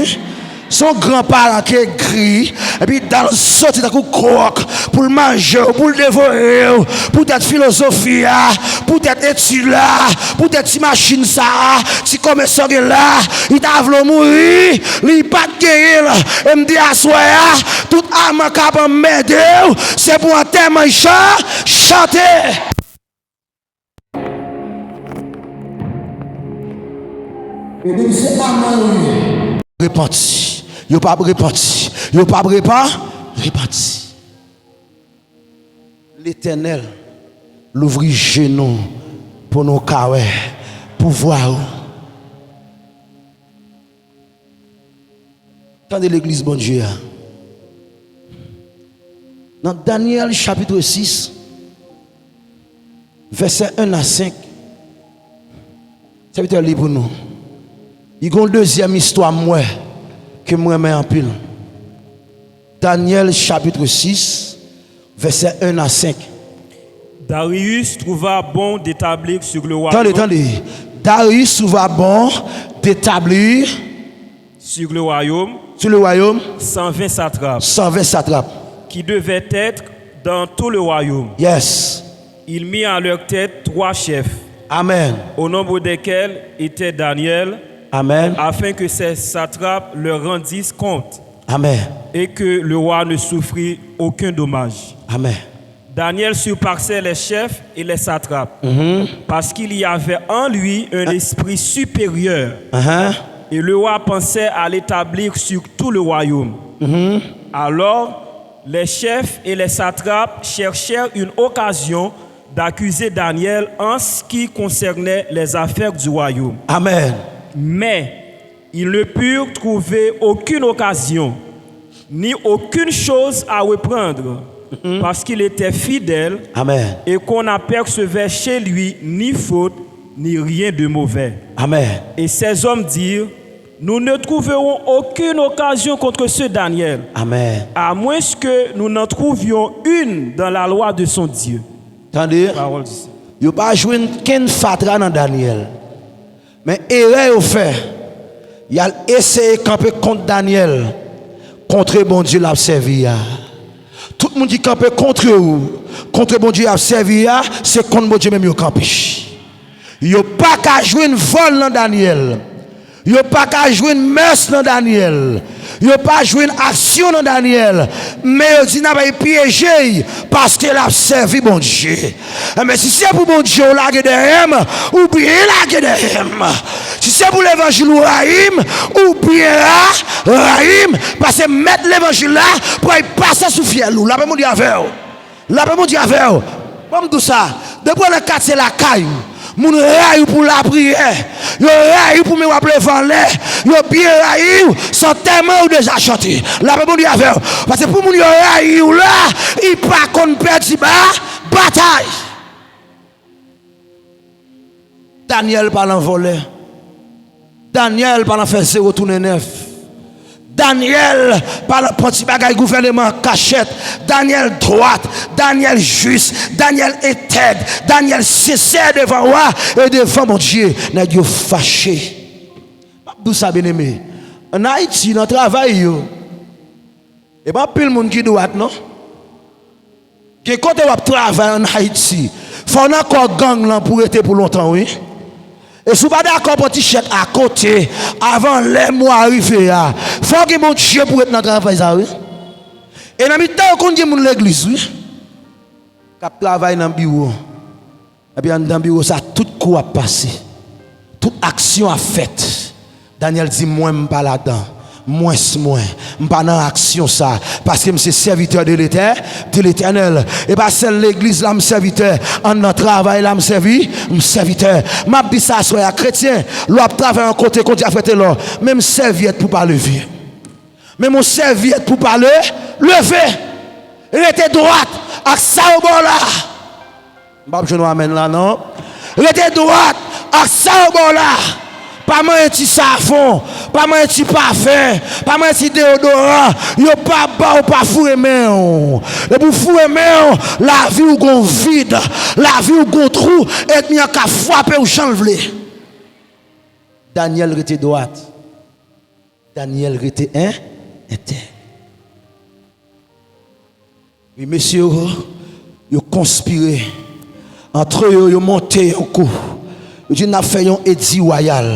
Se yon granparan ki egri. Epi dal soti tankou kòk pou l manje w, pou l devore w. Poutèt filozofi a, poutèt etid la, poutèt ti machin sa a, ti komès sa w gen la, li ta vle w mouri, li pa t genyen l. E m di aswè a, tout aman k ap anmède w, se pou antèman y chan-, chante. E depi se aman yo ye, repanti. Yo p ap repanti. Yo p ap repa-, repanti. Letènèl, louvri je nou pou nou ka wè pouvwa ou. Tande legliz Bondye a. Nan Danyèl chapit sis, vèsè en a senk, sèvitè li pou nou. Li gon dezyèm istwa m wè ke m renmen anpil. Danyèl chapit sis, vèsè en a senk. Darius trouva bon d'établir sur le royaume. Tande, tande. Darius trouva bon d'établir sur le royaume sur le royaume cent vingt satrapes cent vingt satrapes qui devaient être dans tout le royaume. Yes. Il mit à leur tête trois chefs, Amen. Au nombre desquels était Daniel, Amen. Afin que ces satrapes leur rendissent compte, Amen. Et que le roi ne souffrit aucun dommage. Amen. Daniel surpassait les chefs et les satrapes, Mhm. Parce qu'il y avait en lui un esprit supérieur. Uh-huh. Et le roi pensait à l'établir sur tout le royaume. Mhm. Alors, les chefs et les satrapes cherchèrent une occasion d'accuser Daniel en ce qui concernait les affaires du royaume. Amen. Mais ils ne purent trouver aucune occasion, ni aucune chose à reprendre, Mhm. Parce qu'il était fidèle, Amen. Et qu'on n'apercevait chez lui ni faute, ni rien de mauvais. Amen. Et ces hommes dirent, nous ne trouverons aucune occasion contre ce Daniel, Amen. À moins que nous n'en trouvions une dans la loi de son Dieu. Tande, Parole du Seigneur. Yo pa jwenn kenn fatra nan Danyèl. Men erè yo fè, y al eseye kanpe kont Danyèl, kontre Bondye l ap sèvi a. Tout moun ki kanpe kontre ou, kontre Bondye y ap sèvi a, se kont Bondye menm yo kanpe. Yo pa ka jwenn vòl nan Danyèl. Yo pa ka jwenn mès nan Danyèl. Yo pa jwenn aksyon nan Danyèl, men yo di n ap pyeje l paske l ap sèvi Bondye. Enben, si se pou Bondye w lage dèyè m, ou byen lage dèyè m. Si se pou levanjil ou rayi m, ou byen ra-, rayi m, paske mèt levanjil la pral pase sou fyèl ou. Lapè Bondye avè w. Lapè Bondye avè w. Ban m di w sa. Depi w nan katye lakay ou, moun rayi w pou lapriyè. Yo rayi w pou men w ap leve anlè. Yo byen rayi w, se antèman ou deja chante. Lapè Bondye avè w. Paske pou moun yo rayi w la, li pa konn pèdi ba-, batay. Danyèl pa nan vòlè. Danyèl pa nan fè zewo tounen nèf. Danyèl pa nan pran ti bagay gouvènman an kachèt. Danyèl dwat. Danyèl jis. Danyèl entèg. Danyèl sensè devan wa e devan Bondye. Nèg yo fache. M ap di w sa, byeneme. Ann Ayiti, nan travay yo, e pa anpil moun ki dwat, non. Gen kote w ap travay ann Ayiti, fò w nan kò gang lan pou w rete pou lontan, wi. E si w pa dakò pran ti chèk akote, avan lè mwa rive a, fò w gen Bondye pou w ret nan travay sa, wi. E nan mitan yo konn gen moun legliz, wi, k ap travay nan biwo. Epi anndan biwo sa, tout kou ap pase. Tout aksyon ap fèt. Danyèl di, mwen, m pa ladan. Mwens mwen, m pa nan aksyon sa. Paske m se sèvitè de Letè-, de Letènèl. E pa sèl legliz la m sèvitè. Anndan travay la m sèvi, m sèvitè. M ap di sa aswè a, kretyen, lè w ap travay yon kote, kondi a frè Telò, menm sèvyèt pou pa leve. Menm yon sèvyèt pou pa le-, leve. Rete dwat ak sa yo ba w la. M p ap jwenn yon amèn la, non. Rete dwat ak sa yo ba w la. Pa manyen ti savon, pa manyen ti pafen, pa manyen ti deyodoran. Yo p ap ba w pa foure men w. Depi w foure men w, lavi w gon vid, lavi w gon twou, ènmi an ka frape w jan l vle. Danyèl rete dwat. Danyèl rete en, entèg. Wi, mesye yo, yo konspire. Antre yo, yo monte yon kou. Yo di, n ap fè yon edi wayal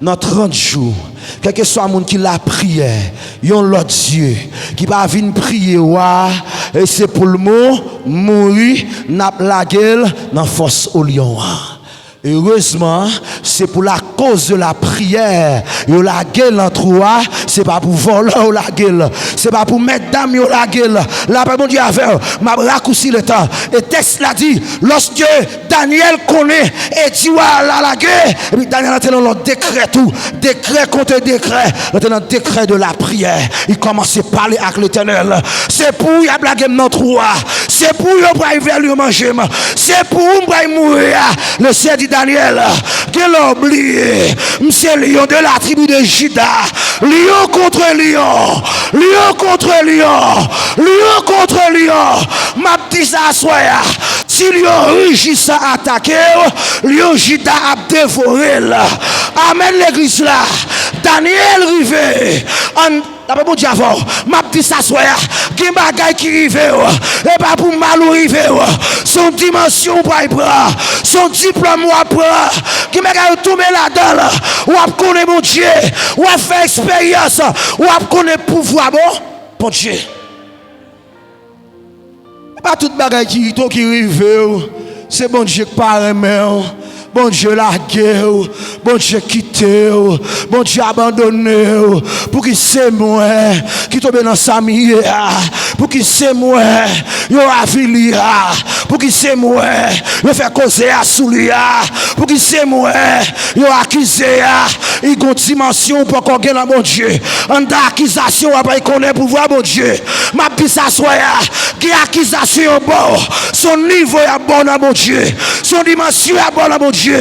nan trant jou. Kèlkeswa moun ki lapriyè yon lòt dye, ki pa vin priye wa, e se pou l mou-, mouri, n ap lage l nan fòs o lyon an. Erezman, se pou lakoz de lapriyè yo lage l nan twou a, se pa pou vòlò yo lage l, se pa pou mètdam yo lage l. Lapè Bondye avè w, m ap rakousi letan. E tèks la di, lòske Danyèl konnen edi wa la lage, epi Danyèl antre nan lòt dekrè tou, dekrè kont dekrè, l antre nan dekrè de lapriyè. Li kòmanse pale ak Letènèl. Se pou y ap lage m nan twou a. Se pou yo pral vè l, yo manje m. Se pou ou m pral mouri a. Lesenyè di Danyèl, gen lè w bliye, m se lyon de la tribi de Jida. Lyon kont lyon, lyon kont lyon, lyon kont lyon. M ap di sa aswè a, si lyon rijisan atake w, lyon Jida ap devore l. Amèn, legliz la. Danyèl rive an Lapè Bondye avè w. M ap di sa aswè a. Gen bagay ki rive w. E pa pou mal ou rive w. Se yon dimansyon ou pral pran. Se yon diplòm w ap pran. Gen bagay ou tonbe ladan l. W ap konnen Bondye. W ap fè eksperyans. W ap konnen pouvwa bon Bondye. E pa tout bagay ki, ki rive w, se Bondye k pa renmen w. Bondye lage w. Bondye kite w. Bondye abandone w. Pouki se mwen ki tonbe nan sa m ye a? Pouki se mwen yo avili a? Pouki se mwen yo fè koze a sou li a? Pouki se mwen yo akize a? Li gon dimansyon ou poko gen nan Bondye. Anndan akizasyon w ap al konnen pouvwa Bondye. M ap di sa aswè a. Gen akizasyon yo ba w. Se yon nivo y ap ba w nan Bondye. Se yon dimansyon y ap ba w nan Bondye.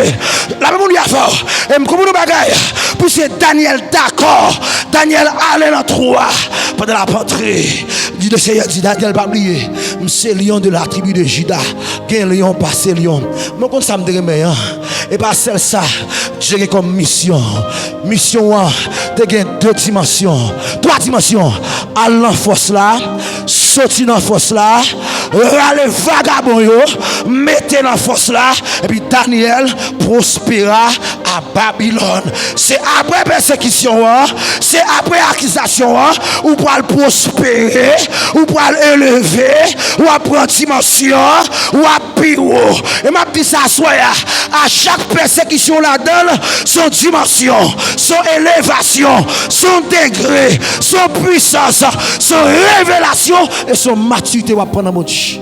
Lapè Bondye avè w. E m konprann yon bagay. Piske Danyèl dakò. Danyèl ale nan twou a. Pandan l ap antre, di Lesenyè di Danyèl, pa bliye, m se lyon de la tribi de Jida. Gen lyon pase lyon. Mwen konn sa m te renmen an. E pa sèl sa, Dye gen kòm misyon. Misyon an te gen de dimansyon, twa dimansyon. Al nan fòs la, soti nan fòs la, rale vagabon yo, mete nan fòs la, epi Danyèl pwospera a Babilòn. Se apre pèsekisyon an, se apre akizasyon an, ou pral pwospere, ou pral eleve, w ap pran dimansyon, w ap pi wo. E m ap di sa aswè a, a chak pèsekisyon ladan l, se yon dimansyon, se yon elevasyon, se yon degre, se yon pwisans, se yon revelasyon, e se yon matirite w ap pran nan Bondye.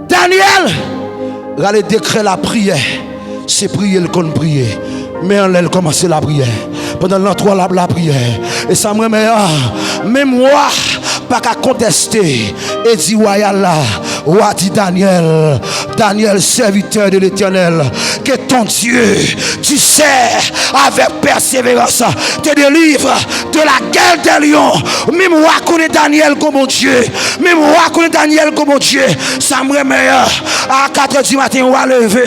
Danyèl rale dekrè lapriyè. Se priye l konn priye. Men anlè l kòmanse lapriyè. Pandan l nan twòn l ap lapriyè. E sa m renmen an, menm wa pa ka kontèste edi wayal la. Wa di Danyèl, Danyèl, serviteur de l'Éternel, que ton Dieu du ciel avec persévérance te délivre de la gueule des lions. Menm wa konnen Danyèl gon Bondye. Menm wa konnen Danyèl gon Bondye. Sa m renmen an, a katrè di maten, wa leve.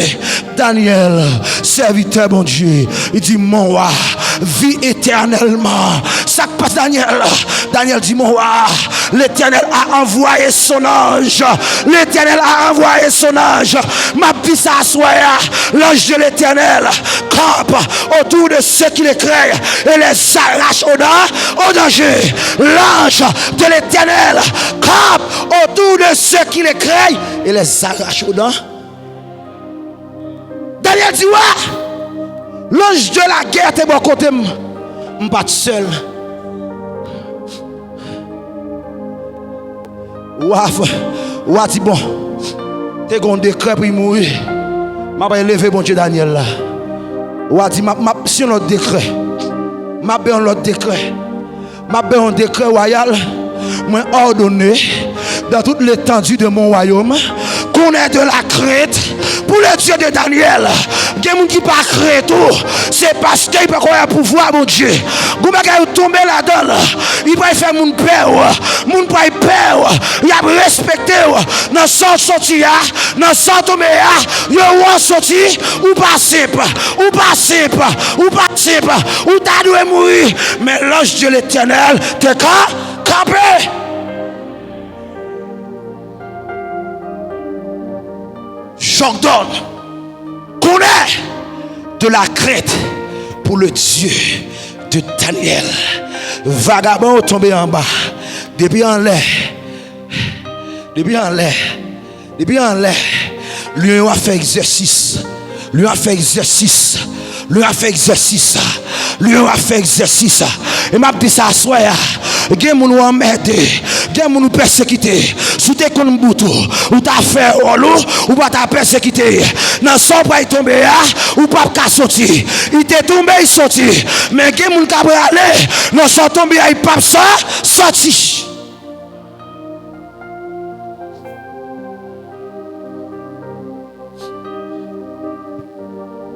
Danyèl, sèvitè Bondye, li di, mon wa, vi etènèlman. Sa k pase Danyèl? Danyèl di, mon wa, l'Éternel a envoyé son ange. L'Éternel a envoyé son ange. M ap di sa aswè a, l'ange de l'Éternel campe autour de ceux qui le craignent et les arrache au dan-, au danger. L'ange de l'Éternel campe autour de ceux qui le craignent et les arrache au dan-, Danyèl di, wa, l'ange de la guerre te bò kote m. M pa t sèl. Wa, wa di, bon, te gen yon dekrè pou l mouri. M ap eleve Bondye Danyèl la. Wa di, m ap, m ap, se yon lòt dekrè. M ap bay yon lòt dekrè. M ap bay yon dekrè wayal. Mwen òdone, dans toute l'étendue de mon royaume, qu'on ait de la crainte pour le Dieu de Daniel. Gen moun ki pa krent ou, se paske y poko wè pouvwa Bondye. Gon bagay ou tonbe ladan l, li pral fè moun pè w. Moun pral pè w, y ap respekte w. Nan sa w soti a, nan sa w tonbe a, yo wè w soti, ou pa senp, ou pa senp, ou pa senp, ou ta dwe mouri. Men l'ange de l'Éternel te ka kanpe. J'ordonne qu'on ait de la crainte pour le Dieu de Daniel. Vagabon yo tonbe anba. Depi anlè, depi anlè, depi anlè, lyon yo ap fè egzèsis. Lyon ap fè egzèsis. Lyon ap fè egzèsis. Lyon ap fè egzèsis. E m ap di sa aswè a. Gen moun ou anmède. Gen moun ou pèsekite. Si w te konn bout ou, ou ta fè wòl ou, ou pa ta pèsekite. Nan sa w pral tonbe a, ou p ap ka soti. Li te tonbe, li soti. Men gen moun k ap rale. Nan sa w tonbe a, li p ap sa soti.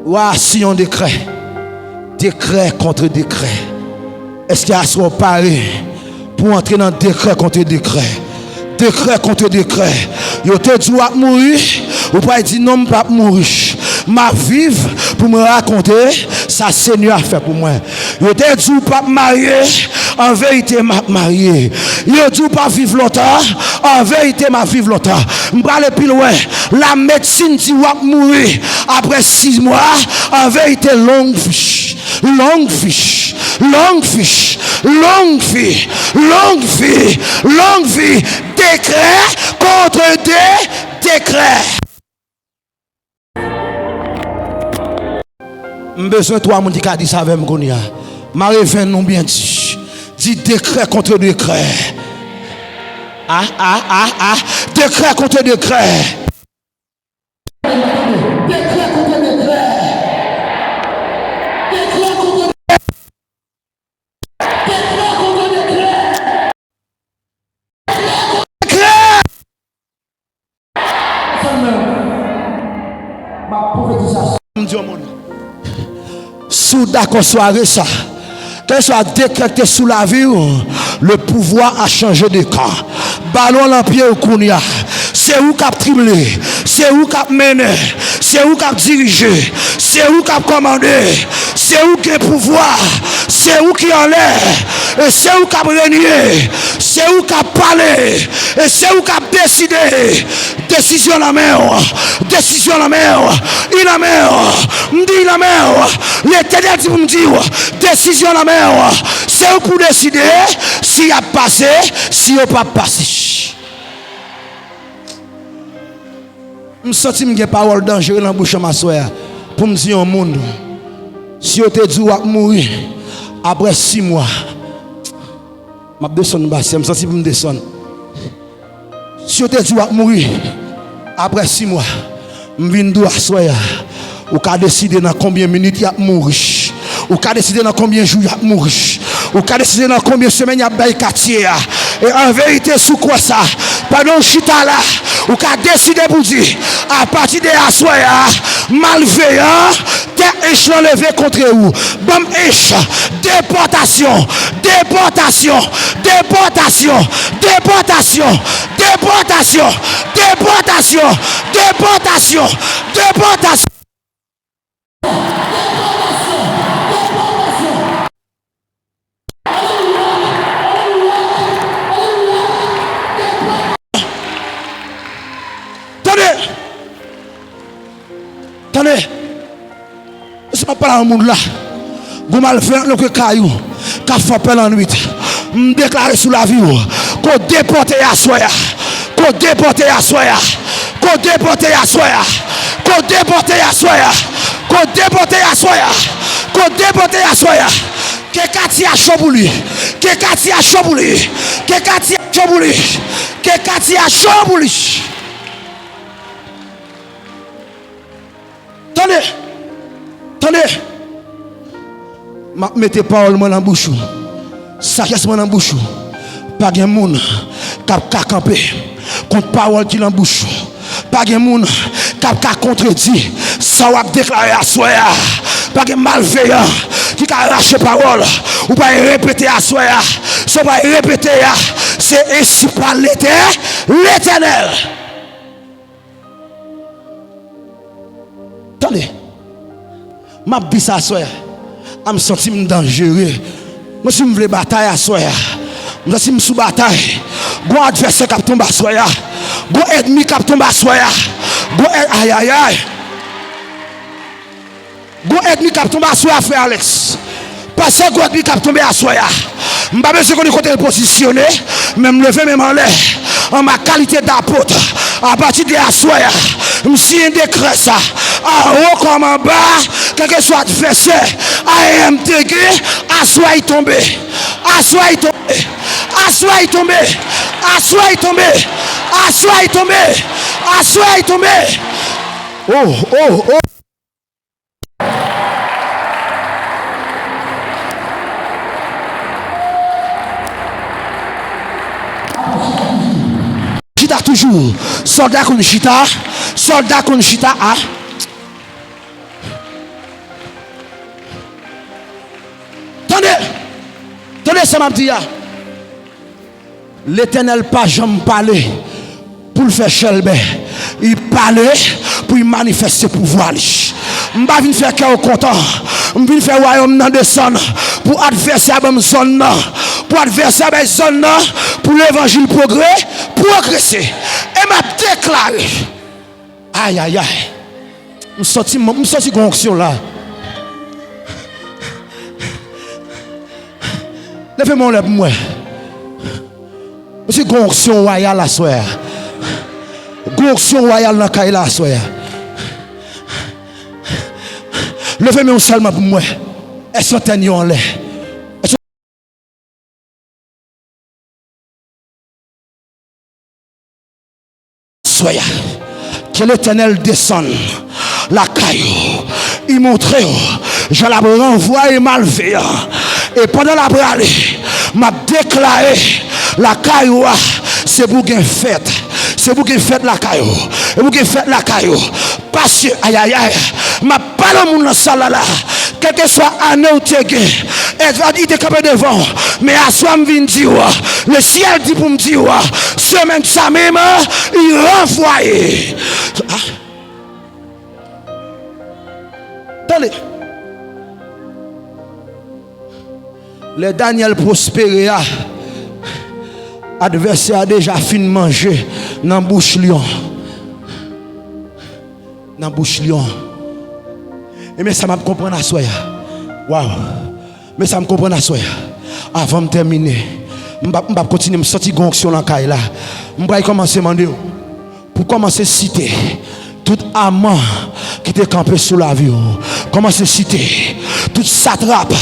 Wa a siyen yon dekrè. Dekrè kont dekrè. Èske aswè w pare pou w antre nan dekrè kont dekrè? Dekrè kont dekrè. Yo te di w ap mouri, ou pral di, non, m p ap mouri. M ap viv pou m rakonte sa Senyè a fè pou mwen. Yo te di w p ap marye, an verite m ap marye. Yo di w p ap viv lontan, an verite m ap viv lontan. M prale pi lwen. Lamedsin di w ap mouri apre sis mwa, an verite long vi, long vi, long vi, long vi, long vi, long vi. Dekrè kont dekrè. M bezwen twa moun ki ka di sa avè m kounye a. Mare venn nou byen di. Di dekrè kont dekrè. A, a, a, a. Dekrè kont dekrè. Dekrè kont dekrè. Dekrè kont dekrè. Dekrè kont dekrè. M di yon moun, si w dakò sware sa, kèlkeswa dekrè ki te sou lavi w, le pouvoir a changé de camp. Balon nan pye w kounye a. Se ou k ap trible, se ou k ap mennen, se ou k ap dirije, se ou k ap kòmande, se ou ki gen pouvwa, se ou ki anlè. E se ou k ap renye, se ou k ap pale, e se ou k ap deside. Desizyon nan men w, desizyon nan men w, li nan men w, m di li nan men w. Letènèl di pou m di w, desizyon nan men w. Se ou k pou deside si y ap pase, si yo p ap pase. M santi m gen pawòl danjere nan bouch m aswè a pou m di yon moun, si yo te di w w ap mouri apre sis mwa, m ap desann bas, m santi pou m desann. Si yo te di w w ap mouri apre sis mwa, m vin di w aswè a, ou ka deside nan konbyen minit y ap mouri. Ou ka deside nan konbyen jou y ap mouri. Ou ka deside nan konbyen semèn y ap bay katye a. E an verite, si w kwè sa, pandan w chita la, ou ka deside pou di, apati de aswè a, malveyan, tèt ench lan leve kontre ou. Ban m ench. Depòtasyon, depòtasyon, depòtasyon, depòtasyon, depòtasyon, depòtasyon, depòtasyon, depòtasyon. Tande! Tande! Se m ap pale a yon moun la. Gon malveyan nan kay ou k ap fè pè lannwit. M deklare sou lavi w, ko depòte aswè a. Ko depòte aswè a. Ko depòte aswè a. Ko depòte aswè a. Ko depòte aswè a. Ko depòte aswè a. Ke katye a cho pou li. Ke katye a cho pou li. Ke katye a cho pou li. Ke katye a cho pou li. Tande! Tande! M ap mete pawòl mwen nan bouch ou. Sajès mwen nan bouch ou. Pa gen moun k ap ka kanpe kont pawòl ki nan bouch ou. Pa gen moun k ap ka kontredi sa w ap deklare aswè a. Pa gen malveyan ki ka rache pawòl ou pral repete aswè a. Sa w pral repete a, se ensi pale Letè-, Letènèl. Tande, m ap di sa aswè a, m santi m danjere. Mwen, si m vle batay aswè a, m santi m sou batay. Gon advèsè k ap tonbe aswè a. Gon ènmi k ap tonbe aswè a. Gon è-, ayayay. Gon ènmi k ap tonbe aswè a, frè Alex. Pastè, gon ènmi k ap tonbe aswè a. M pa bezwen konnen kote l pozisyone, men m leve men m anlè. An ma kalite dapot, apati de aswè a, m siyen dekrè sa. Anwo kòm anba, kèlkeswa advèsè A M te gen, aswè a y tonbe. Aswè a y tonbe. Aswè a y tonbe. Aswè a y tonbe. Aswè a y tonbe. Aswè a y tonbe. Oh, oh, oh. Chita toujou. Sòlda konn chita. Sòlda konn chita a. Tande! Tande sa m ap di a. Letènèl pa janm pale pou l fè chèlbè. Li pale pou l manifeste pouvwa li. M pa vin fè kè w kontan. M vin fè wayòm nan desann pou advèsè a ban m zòn nan. Pou advèsè a bay zòn nan. Pou levanjil pwogre-, pwogrese. E m ap deklare. Ayayay. M santi, m santi gon onksyon la. Leve men w anlè pou m wè. M santi gon onksyon wayal aswè a. Gon onksyon wayal nan kay la aswè a. Leve men w sèlman pou m wè. Èske antèn yo anlè? Aswè a, ke Letènèl desann lakay ou, li montre w jan l ap ranvwaye malveyan. E pandan l ap prale, m ap deklare lakay ou a, se pou gen fèt. Se pou gen fèt lakay ou. Se pou gen fèt lakay ou. Paske, ayayay, m ap pale moun nan sal la la. Kèlkeswa ane w te gen, Edvard, li te kanpe devan w. Men aswè a m vin di w, lesyèl di pou m di w, semèn sa menm, li ranvwaye. Ah. Tande. Lè Danyèl pwospere a, advèsè a deja fin manje nan bouch lyon. Nan bouch lyon. Ebyen, sa m ap konprann aswè a. Waw. Men sa m konprann aswè a. Avan m tèmine, m p ap, m p ap kontinye, m santi gon onksyon nan kay la. M pral kòmanse mande w pou kòmanse site tout aman ki te kanpe sou lavi w. Kòmanse site tout satrap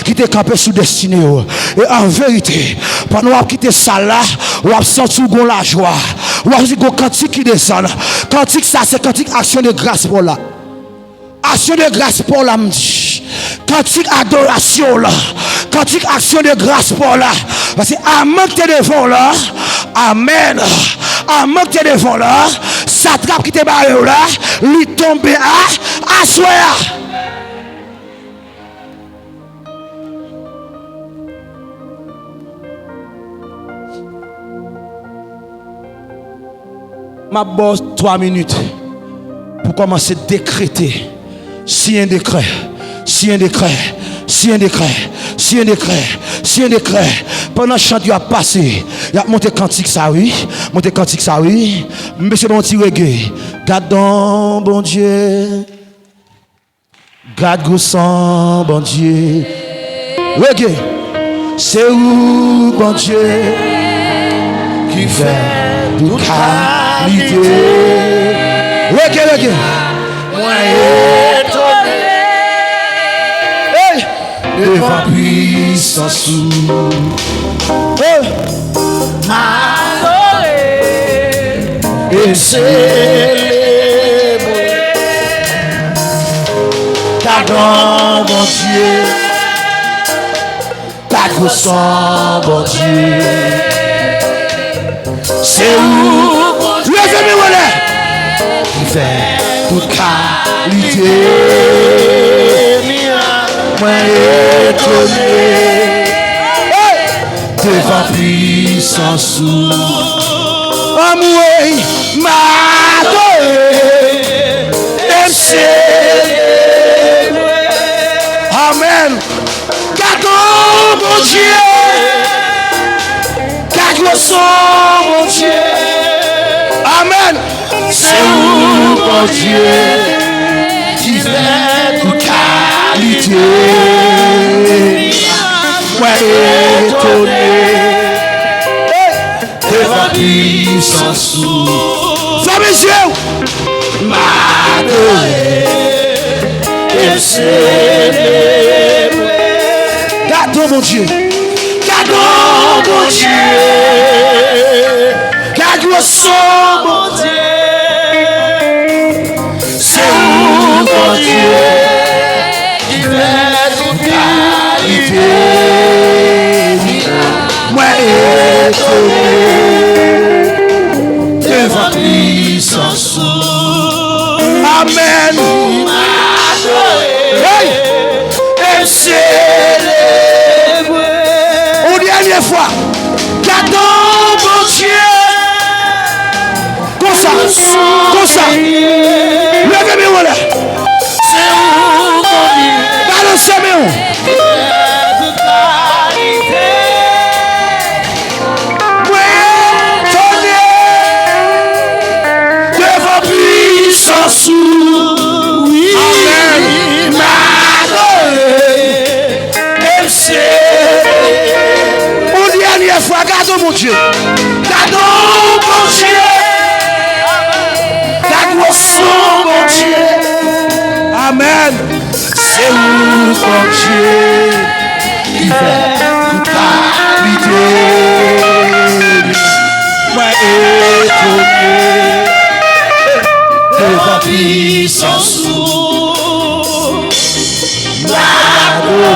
ki te kanpe sou destine w. E an verite, pandan w ap kite sal la, w ap santi w gon lajwa. W ap santi gon kantik ki desann. Kantik sa, se kantik aksyon de gras pa w la. Aksyon de gras pa w la, m di. Kantik adorasyon w la. Kantik aksyon de gras pa w la. Paske aman k te devan w la. Amèn. Aman k te devan w la. Satrap ki te bare w la. Li tonbe a, aswè a. M ap ba w twa minit pou kòmanse dekrete. Siyen dekrè, siyen dekrè, siyen dekrè, siyen dekrè, siyen dekrè. Pandan chant yo ap pase, y ap monte kantik sa, wi. Monte kantik sa, wi. M bezwen yon ti rege. Gad don Bondye. Gad gwo san Bondye. Rege. Se ou Bondye ki fè tout kalite. Rege, rege. Mwen etone. Hey! Devan pwisans ou. Oh! M adore e m selebre. Gad don Bondye, gad gwo san Bondye. Se ou, leve men w anlè, ki fè tout kalite. Mwen etone. Hey! Devan pwisans ou. Anmwey, m adore e m selebre. Amèn. Gad don Bondye. Gad gwo san Bondye. Amèn. Se ou Bondye ki fè tout kalite. Mwen etone. Hey! Devan pwisans ou. Fèmen zye w. M adore e m selebre. Gad don Bondye. Gad don Bondye. Gad gwo san Bondye. Se ou Bondye ki fè tout kalite mirak. Mwen etone devan pwisans ou. Amèn. Hey! E m selebre. Yon dènye fwa. Gad don Bondye. Konsa, konsa. Leve men w anlè. Balanse men w. Mwen etone devan pwisans ou. Amèn. M adore. E m selebre. Yon dènye fwa, gad don Bondye. Gad don Bondye. Gad gwo san Bondye. Amèn. Se ou Bondye ki fè tout kalite. Mwen etone devan pwisans ou. M adore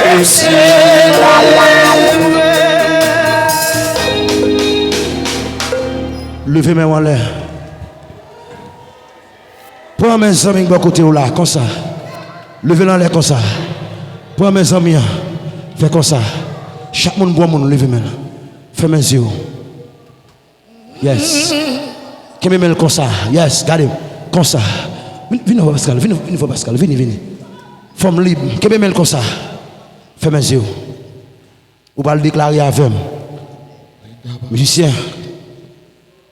e m selebre. Leve men w anlè. Pran men zanmi k bò kote w la, konsa. Leve l anlè konsa. Pran men zanmi an. Fè konsa. Chak moun pran moun, leve men l. Fèmen zye w. Yes. Kenbe men l konsa. Yes, gade. Konsa. Vin, vin, Pascal. Vin, vin, Pascal. Vini, vini. Fò m lib. Kenbe men l konsa. Fèmen zye w. Ou pral deklare avè m. Mizisyen,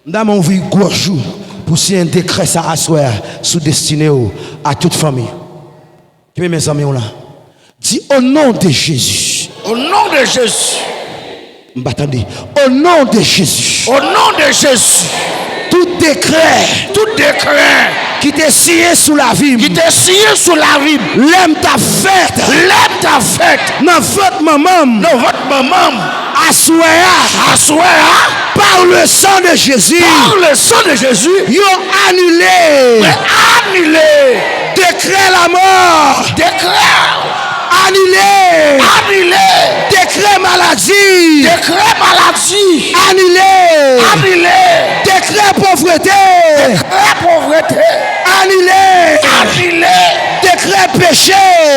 m ta renmen ouvri gòj ou pou siyen dekrè sa aswè a sou destine w a tout fanmi. Kenbe men zanmi w lan. Di, au nom de Jésus. Au nom de Jésus. M pa tande. Au nom de Jésus. Au nom de Jésus. Tout décret. Tout décret. Ki te siyen sou lavi m. Ki te siyen sou lavi m. Lè m t ap fèt. Lè m t ap fèt. Nan vant manman m. Nan vant manman m. Aswè a. Aswè a. Par le sang de Jésus. Par le sang de Jésus. Yo anile. Mwen anile. Décret la mort. Décret. Anile. Anile. Décret maladie. Décret maladie. Anile. Anile. Décret pauvreté. Décret pauvreté. Anile. Anile. Décret péché.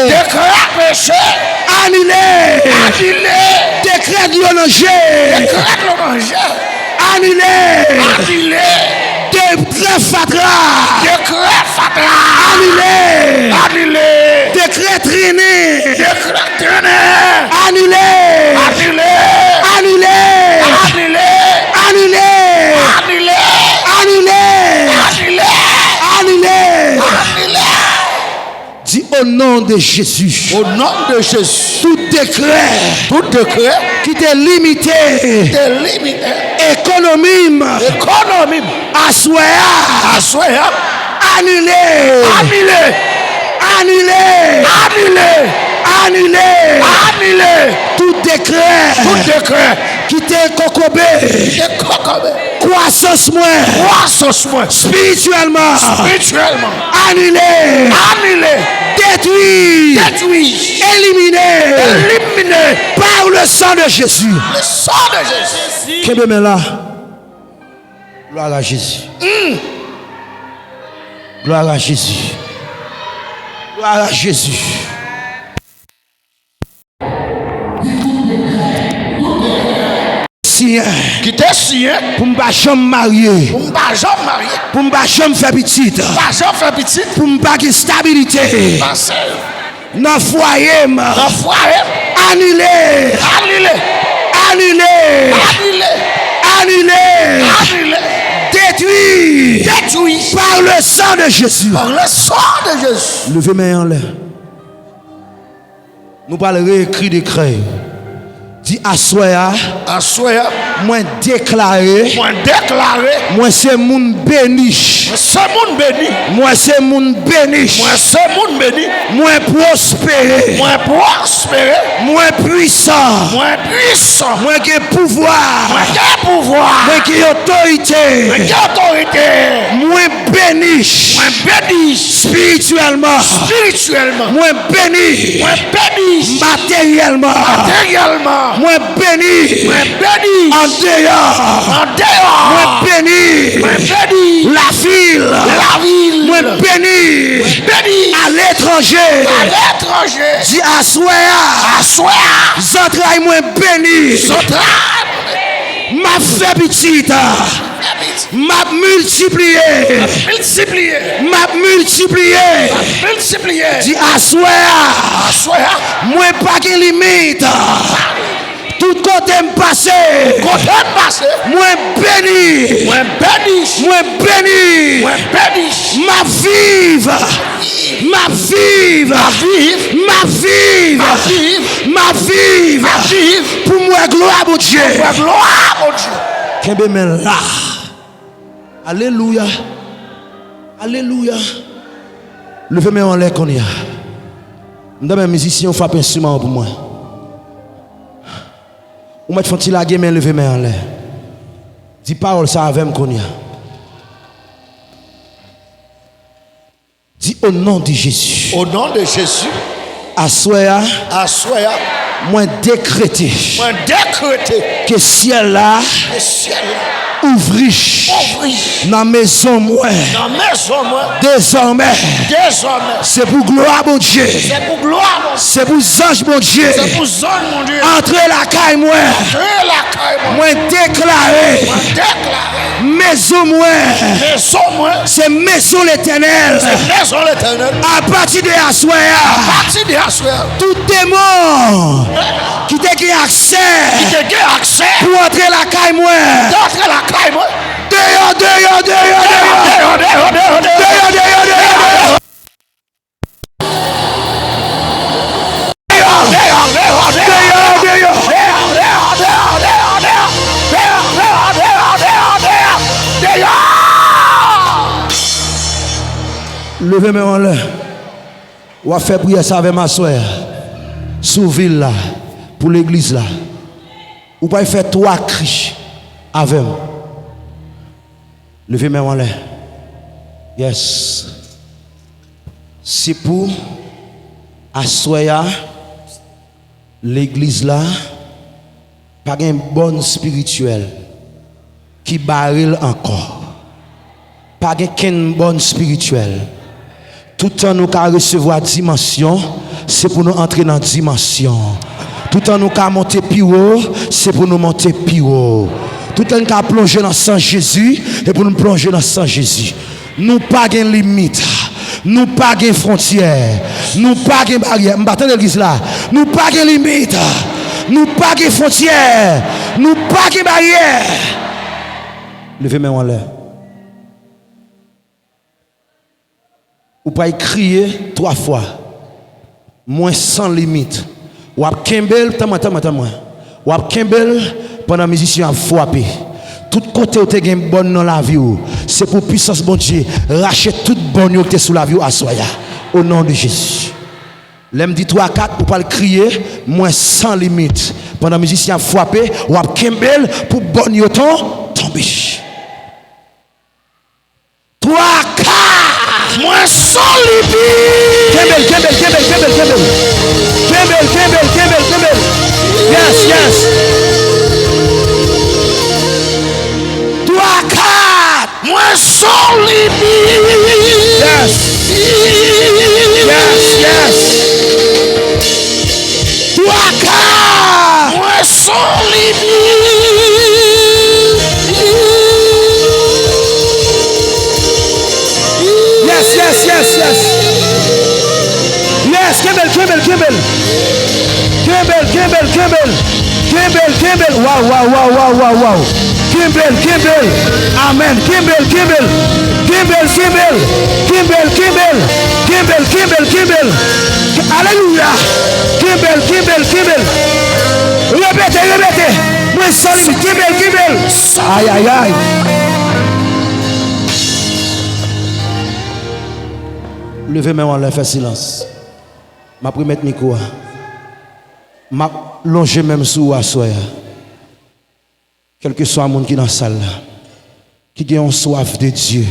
Décret péché. Anile. Anile. Décret dlo nan je. Décret dlo nan je. Anile. Anile. Décret fatra. Décret fatra. Anile. Anile. Décret trennen. Décret trennen. Anile. Anile. Anile. Anile. Anile. Anile. Anile. Anile. Anile. Anile. Di, au nom de Jésus. Au nom de Jésus. Tout décret. Tout décret. Ki te limite. Ki te limite. Ekonomi m. Ekonomi m. Aswè a. Aswè a. Anile. Anile. Anile. Anile. Anile. Anile. Tout décret. Tout décret. Ki te kokobe. Ki te kokobe. Kwasans mwen. Kwasans mwen. Espirityèlman. Espirityèlman. Anile. Anile. Detwi. Detwi. Elimine. Elimine. Par le sang de Jésus. Le sang de Jésus. Kenbe men la. Gloire à Jésus. Gloire à Jésus. Gloire à Jésus. Siyen. Ki te siyen. Pou m pa janm marye. Pou m pa janm marye. Pou m pa janm fè pitit. Pa janm fè pitit. Pou m pa gen stabilite. Pase. Nan fwaye m. Nan fwaye m. Anile. Anile. Anile. Anile. Anile. Anile. Detwi. Detwi. Par le sang de Jésus. Par le sang de Jésus. Leve men anlè. Nou pral reekri dekrè yo. Di, aswè a. Aswè a. Mwen deklare. Mwen deklare. Mwen se moun beni. Mwen se moun beni. Mwen se moun beni. Mwen se moun beni. Mwen pwospere. Mwen pwospere. Mwen pwisan. Mwen pwisan. Mwen gen pouvwa. Mwen gen pouvwa. Mwen gen otorite. Mwen gen otorite. Mwen beni. Mwen beni. Espirityèlman. Espirityèlman. Mwen beni. Mwen beni. Materyèlman. Materyèlman. Mwen beni. Mwen beni. Andeyò. Andeyò. Mwen beni. Mwen beni. Lavil. Lavil. Mwen beni. Mwen beni. Aletranje. Aletranje. Di, aswè a. Aswè a. Zantray mwen beni. Zantray mwen beni. M ap fè pitit. M ap miltipliye. M ap miltipliye. M ap miltipliye. M ap miltipliye. Di, aswè a. Aswè a. Mwen pa gen limit. Tout kote m pase. Tout kote m pase. Mwen beni. Mwen beni. Mwen beni. Mwen beni. M ap viv. M ap viv. M ap viv. M ap viv. M ap viv. M ap viv. M ap viv. Pou m wè glwa Bondye. Pou m wè glwa Bondye. Kenbe men la. Alelouya. Alelouya. Leve men w anlè kounye a. M ta renmen mizisyen yo frape enstriman yo pou mwen. Ou mèt fè yon ti lage men, leve men anlè. Di pawòl sa avè m kounye a. Di, au nom de Jésus. Au nom de Jésus. Aswè a. Aswè a. Mwen dekrete. Mwen dekrete. Ke syèl la. Ke syèl la. Ouvri. Ouvri. Nan mezon mwen. Nan mezon mwen. Dezòmè. Dezòmè. Se pou glwa Bondye. Se pou glwa Bondye. Se pou zanj Bondye. Se pou zanj Bondye. Antre lakay mwen. Antre lakay mwen. Mwen deklare. Mwen deklare. Mezon mwen, mezon mwen, se mezon Letènèl. Se mezon Letènèl. Apati de aswè a, apati de aswè a, tout demon ki te gen aksè, ki te gen aksè pou antre lakay mwen, pou antre lakay mwen, deyò, deyò, deyò, deyò. Deyò, deyò, deyò, deyò, deyò. Deyò, deyò, deyò, deyò. Deyò, deyò, deyò, deyò. Deyò, deyò, deyò, deyò. Leve men w anlè. W ap fè priyè sa avè m aswè a. Sou vil la, pou legliz la. Ou pral fè twa kri avè m. Leve men w anlè. Yes. Se pou aswè a, legliz la, pa gen bòn espirityèl ki bare l ankò. Pa gen kenn bòn espirityèl. Toutan nou ka resevwa dimansyon, se pou nou antre nan dimansyon. Toutan nou ka monte pi wo, se pou nou monte pi wo. Toutan nou ka plonje nan san Jezi, se pou nou plonje nan san Jezi. Nou pa gen limit. Nou pa gen fwontyè. Nou pa gen baryè. M pa tande legliz la. Nou pa gen limit. Nou pa gen fwontyè. Nou pa gen baryè. Leve men w anlè. Ou pral kriye twa fwa. Mwen san limit. W ap kenbe l, tann mwen, tann mwen, tann mwen. W ap kenbe l pandan mizisyen ap frape. Tout kote w te gen bòn nan lavi w, se pou pisans Bondye rache tout bòn yo ki te sou lavi w aswè a. O non de Jezi. Lè m di twa, kat, ou pral kriye, mwen san limit. Pandan mizisyen ap frape, w ap kenbe l pou bòn yo ton, tonbe. Twa ka. Mwen san limit. Kenbe l, kenbe l, kenbe l, kenbe l, kenbe l. Kenbe l, kenbe l, kenbe l, kenbe l. Yes, yes. Twa ka. Mwen san limit. Yes. Yes, yes. Twa ka. Mwen san limit. Yes, yes, yes, yes. Yes, kenbe l, kenbe l, kenbe l. Kenbe l, kenbe l, kenbe l. Kenbe l, kenbe l. Waw, waw, waw. Kenbe l, kenbe l. Amèn. Kenbe l, kenbe l. Kenbe l, kenbe l. Kenbe l, kenbe l. Kenbe l, kenbe l, kenbe l. Alelouya. Kenbe l, kenbe l, kenbe l. Repete, repete. Mwen san limit. Kenbe l, kenbe l. Ay, ay, ay. Leve men w anlè, fè silans. M ap remèt mikwo a. M ap lonje men m sou ou aswè a. Kèlkeswa moun ki nan sal la, ki gen yon swaf de Dye,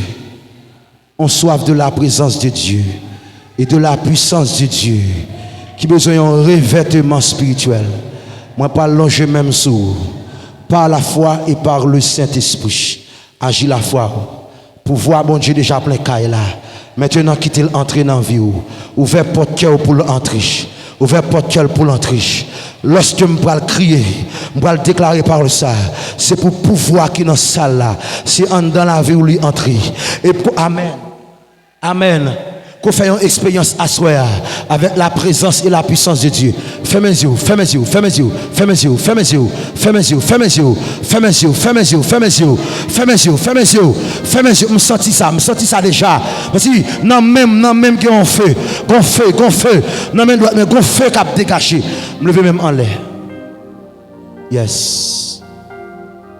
yon swaf de la prezans de Dye e de la pwisans de Dye, ki bezwen yon revèteman espirityèl, mwen pral lonje men m sou ou, par la foi et par le Saint-Esprit. Aji lafwa w. Pouvwa Bondye deja plen kay la. Mentenan kite l antre nan vi w. Ouvè pòt kè w pou l antre. Ouvè pòt kè l pou l antre. Lòske m pral kriye, m pral deklare pawòl sa. Se pou pouvwa ki nan sal la. Se anndan lavi w li antre. E pou, amèn. Amèn. Ke w fè yon eksperyans aswè a avèk la prezans e la pwisans de Dye. Fèmen zye w, fèmen zye w, fèmen zye w, fèmen zye w, fèmen zye w, fèmen zye w, fèmen zye w, fèmen zye w, fèmen zye w, fèmen zye w, fèmen zye w, fèmen zye w, fèmen zye w, fèmen zye w. M santi sa, m santi sa deja. Paske nan men m, nan men m gen yon fe, gon fe, gon fe. Nan men dwat mwen, gon fe k ap degaje. M leve men m anlè. Yes.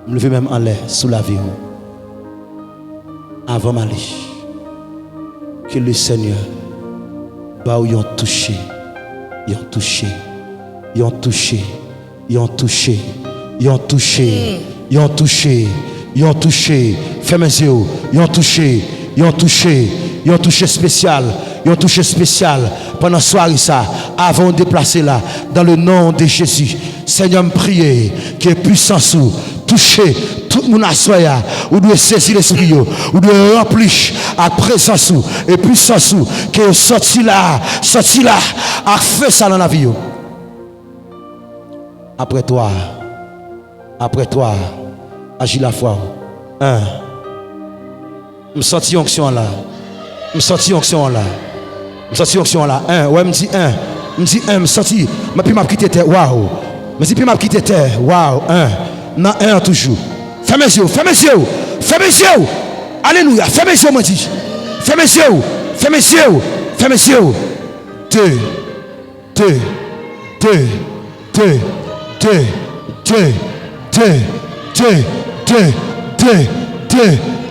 M leve men m anlè sou lavi w. Avan m ale, ke le Senyè ba w yon touche, yon touche, yon touche, yon touche, yon touche, yon touche, yon touche. Fèmen zye w, yon touche, yon touche, yon touche espesyal, yon touche espesyal pandan sware sa, avan w deplase la, dans le nom de Jésus. Senyè, m priye ke pwisans ou touche tout moun aswè a. Ou dwe sezi lespri yo. Ou dwe ranpli ak prezans ou e pwisans ou. Ke yo sòti la, sòti la ak fe sa nan lavi yo. Apre twa, apre twa, aji lafwa w. En. M santi onksyon an la. M santi onksyon an la. M santi onksyon an la. En, wè, m di en. M di en, m santi. M, pi m ap kite tè. Waw. M di pi m ap kite tè. Waw. En. Nan en an toujou. Fèmen zye w. Fèmen zye w. Fèmen zye w. Alelouya. Fèmen zye w, mwen di. Fèmen zye w. Fèmen zye w. Fèmen zye w. De. De, de, de, de, de, de, de, de, de, de,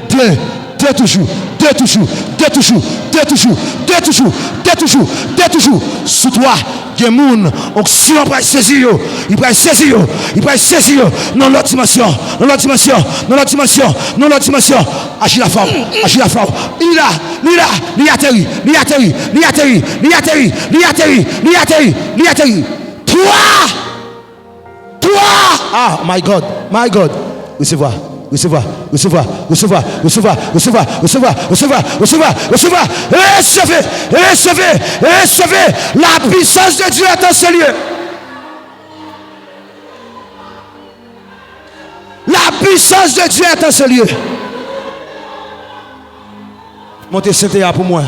de, de, de toujou, de toujou, de toujou, de toujou, de toujou, de toujou, de toujou. Sou twa, gen moun, onksyon pral sezi yo, li pral sezi yo, li pral sezi yo, nan lòt dimansyon, nan lòt dimansyon, nan lòt dimansyon, nan lòt dimansyon. Aji la fò, aji la fò. Li la, li la, li ateri, li ateri, li ateri, li ateri, li ateri, li ateri, li ateri. Twa! Twa! Ah, my God, my God. Resevwa, resevwa, resevwa, resevwa, resevwa, resevwa, resevwa, resevwa, resevwa, resevwa. Resevwa, resevwa, resevwa. La puissance de Dieu est en ce lieu. La puissance de Dieu est en ce lieu. Monte sete a pou mwen.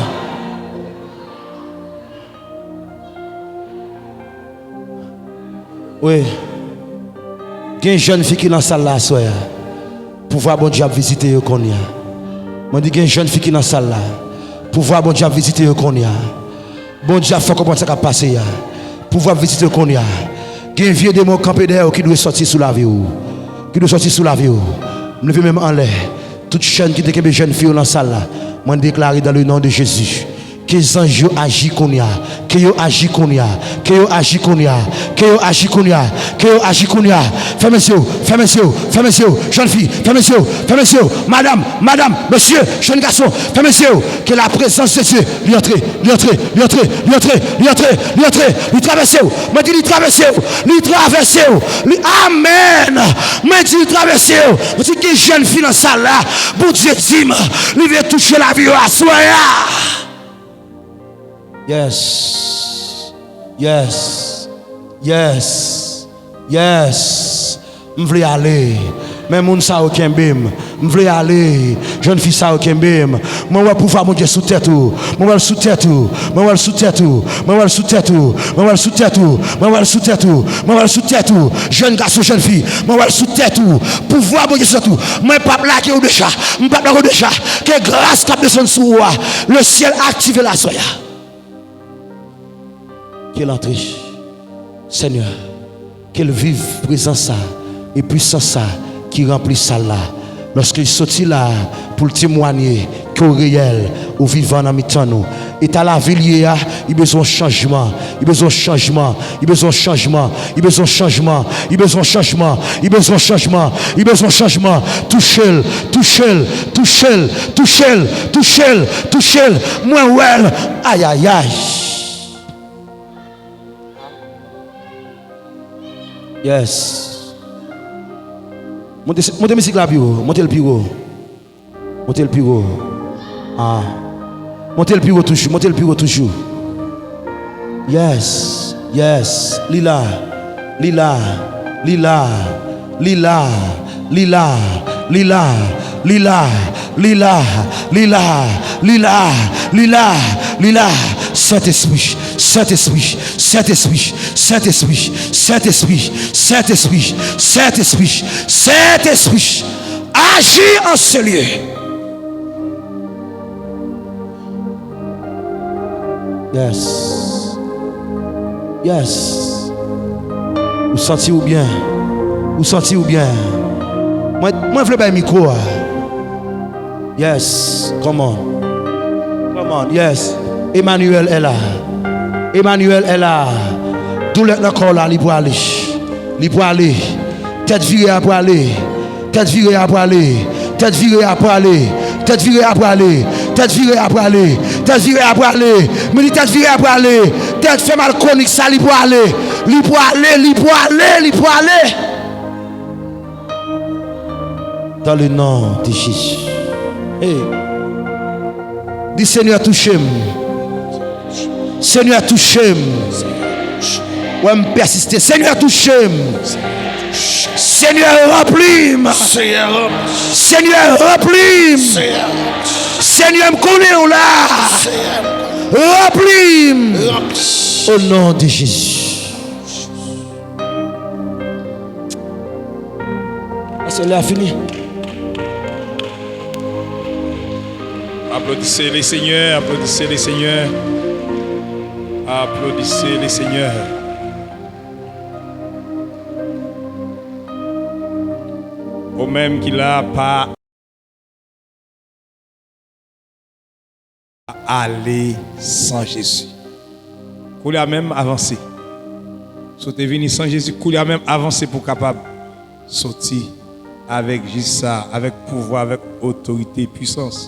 Wi. Gen jèn fi ki nan sal la aswè a. Pouvwa Bondye ap vizite yo kounye a. Mwen di gen jèn fi ki nan sal la. Pouvwa Bondye ap vizite yo kounye a. Bondye ap fè w konprann sa k ap pase a. Pouvwa ap vizite w kounye a. Gen vye demon kanpe dèyè w ki dwe sòti sou lavi w. Ki dwe sòti sou lavi w. M leve men m anlè. Tout jèn ki te kenbe jèn fi yo nan sal la, mwen deklare dans le nom de Jésus, ke zanj yo aji kounye a. Ke yo aji kounye a. Ke yo aji kounye a. Ke yo aji kounye a. Ke yo aji kounye a. Fèmen zye w. Fèmen zye w. Fèmen zye w. Jèn fi, fèmen zye w. Fèmen zye w. Madanm, madanm, mesye, jèn gason, fèmen zye w. Ke la prezans de Dye li antre, li antre, li antre, li antre, li antre, li antre, li antre, li travèse w. Mwen di li travèse w, li travèse w, li, amèn. Mwen di li travèse w. Mwen di gen jèn fi nan sal la, Bondye di m, li vle touche lavi yo aswè a. Yes. Yes. Yes. Yes. M vle ale. Men moun sa yo kenbe m. M vle ale. Jèn fi sa yo kenbe m. Mwen wè pouvwa Bondye sou tèt ou. Mwen wè l sou tèt ou. Mwen wè l sou tèt ou. Mwen wè l sou tèt ou. Mwen wè l sou tèt ou. Mwen wè l sou tèt ou. Mwen wè l sou tèt ou. Jèn gason, jèn fi. Mwen wè l sou tèt ou. Pouvwa Bondye sou tèt ou. Mwen p ap lage w deja. M p ap lage w deja. Ke gras k ap desann sou ou a. Le syèl aktive l aswè a. Ke l antre. Senyè, ke l viv prezans sa e pisans sa ki ranpli sal la. Lòske l soti la pou l temwanye ke w reyèl, ou vivan nan mitan nou. Eta lavi l ye a, li bezwen chanjman, li bezwen chanjman, li bezwen chanjman, li bezwen chanjman, li bezwen chanjman, li bezwen chanjman, li bezwen chanjman. Touche l, touche l, touche l, touche l, touche l, touche l. Mwen wè l. Ayayay. Yes. Monte, monte mizik la pi wo. Monte l pi wo. Monte l pi wo. Ah. Monte l pi wo toujou. Monte l pi wo toujou. Yes. Yes. Li la. Li la. Li la. Li la. Li la. Li la. Li la. Li la. Li la. Li la. Li la. Li la. Li la. Sentespri. Sentespri. Sentespri. Sentespri. Sentespri. Sentespri. Sentespri. Sentespri. Aji an se lye. Yes. Yes. Ou santi w byen. Ou santi w byen. Mwen, mwen vle bay mikwo a. Yes. Come on. Come on. Yes. Emmanuel est là. Emmanuel est là. Doulè nan kò w la, li prale. Li prale. Tèt vire a prale. Tèt vire a prale. Tèt vire a prale. Tèt vire a prale. Tèt vire a prale. Tèt vire a prale. Men li tèt vire a prale. Tèt fè mal kwonik sa, li prale. Li prale, li prale, li prale. Dans le nom de Jésus. Hey. Di, Senyè, touche m. Senyè, touche m. Wè, m pèsiste. Senyè, touche m. Senyè, ranpli m. Senyè, ranpli m. Senyè, ranpli m. Senyè, ranpli m. Senyè, m konnen w la. Ranpli m. O non de Jezi. Pastè, lè a fini. Applaudissez le Seigneur, applaudissez le Seigneur, applaudissez le Seigneur. Ou menm ki la, pa ale san Jezi. Koulye a menm, avanse. Si w te vini san Jezi, koulye a menm, avanse pou w kapab soti avèk jis sa, avèk pouvwa, avèk otorite, pwisans.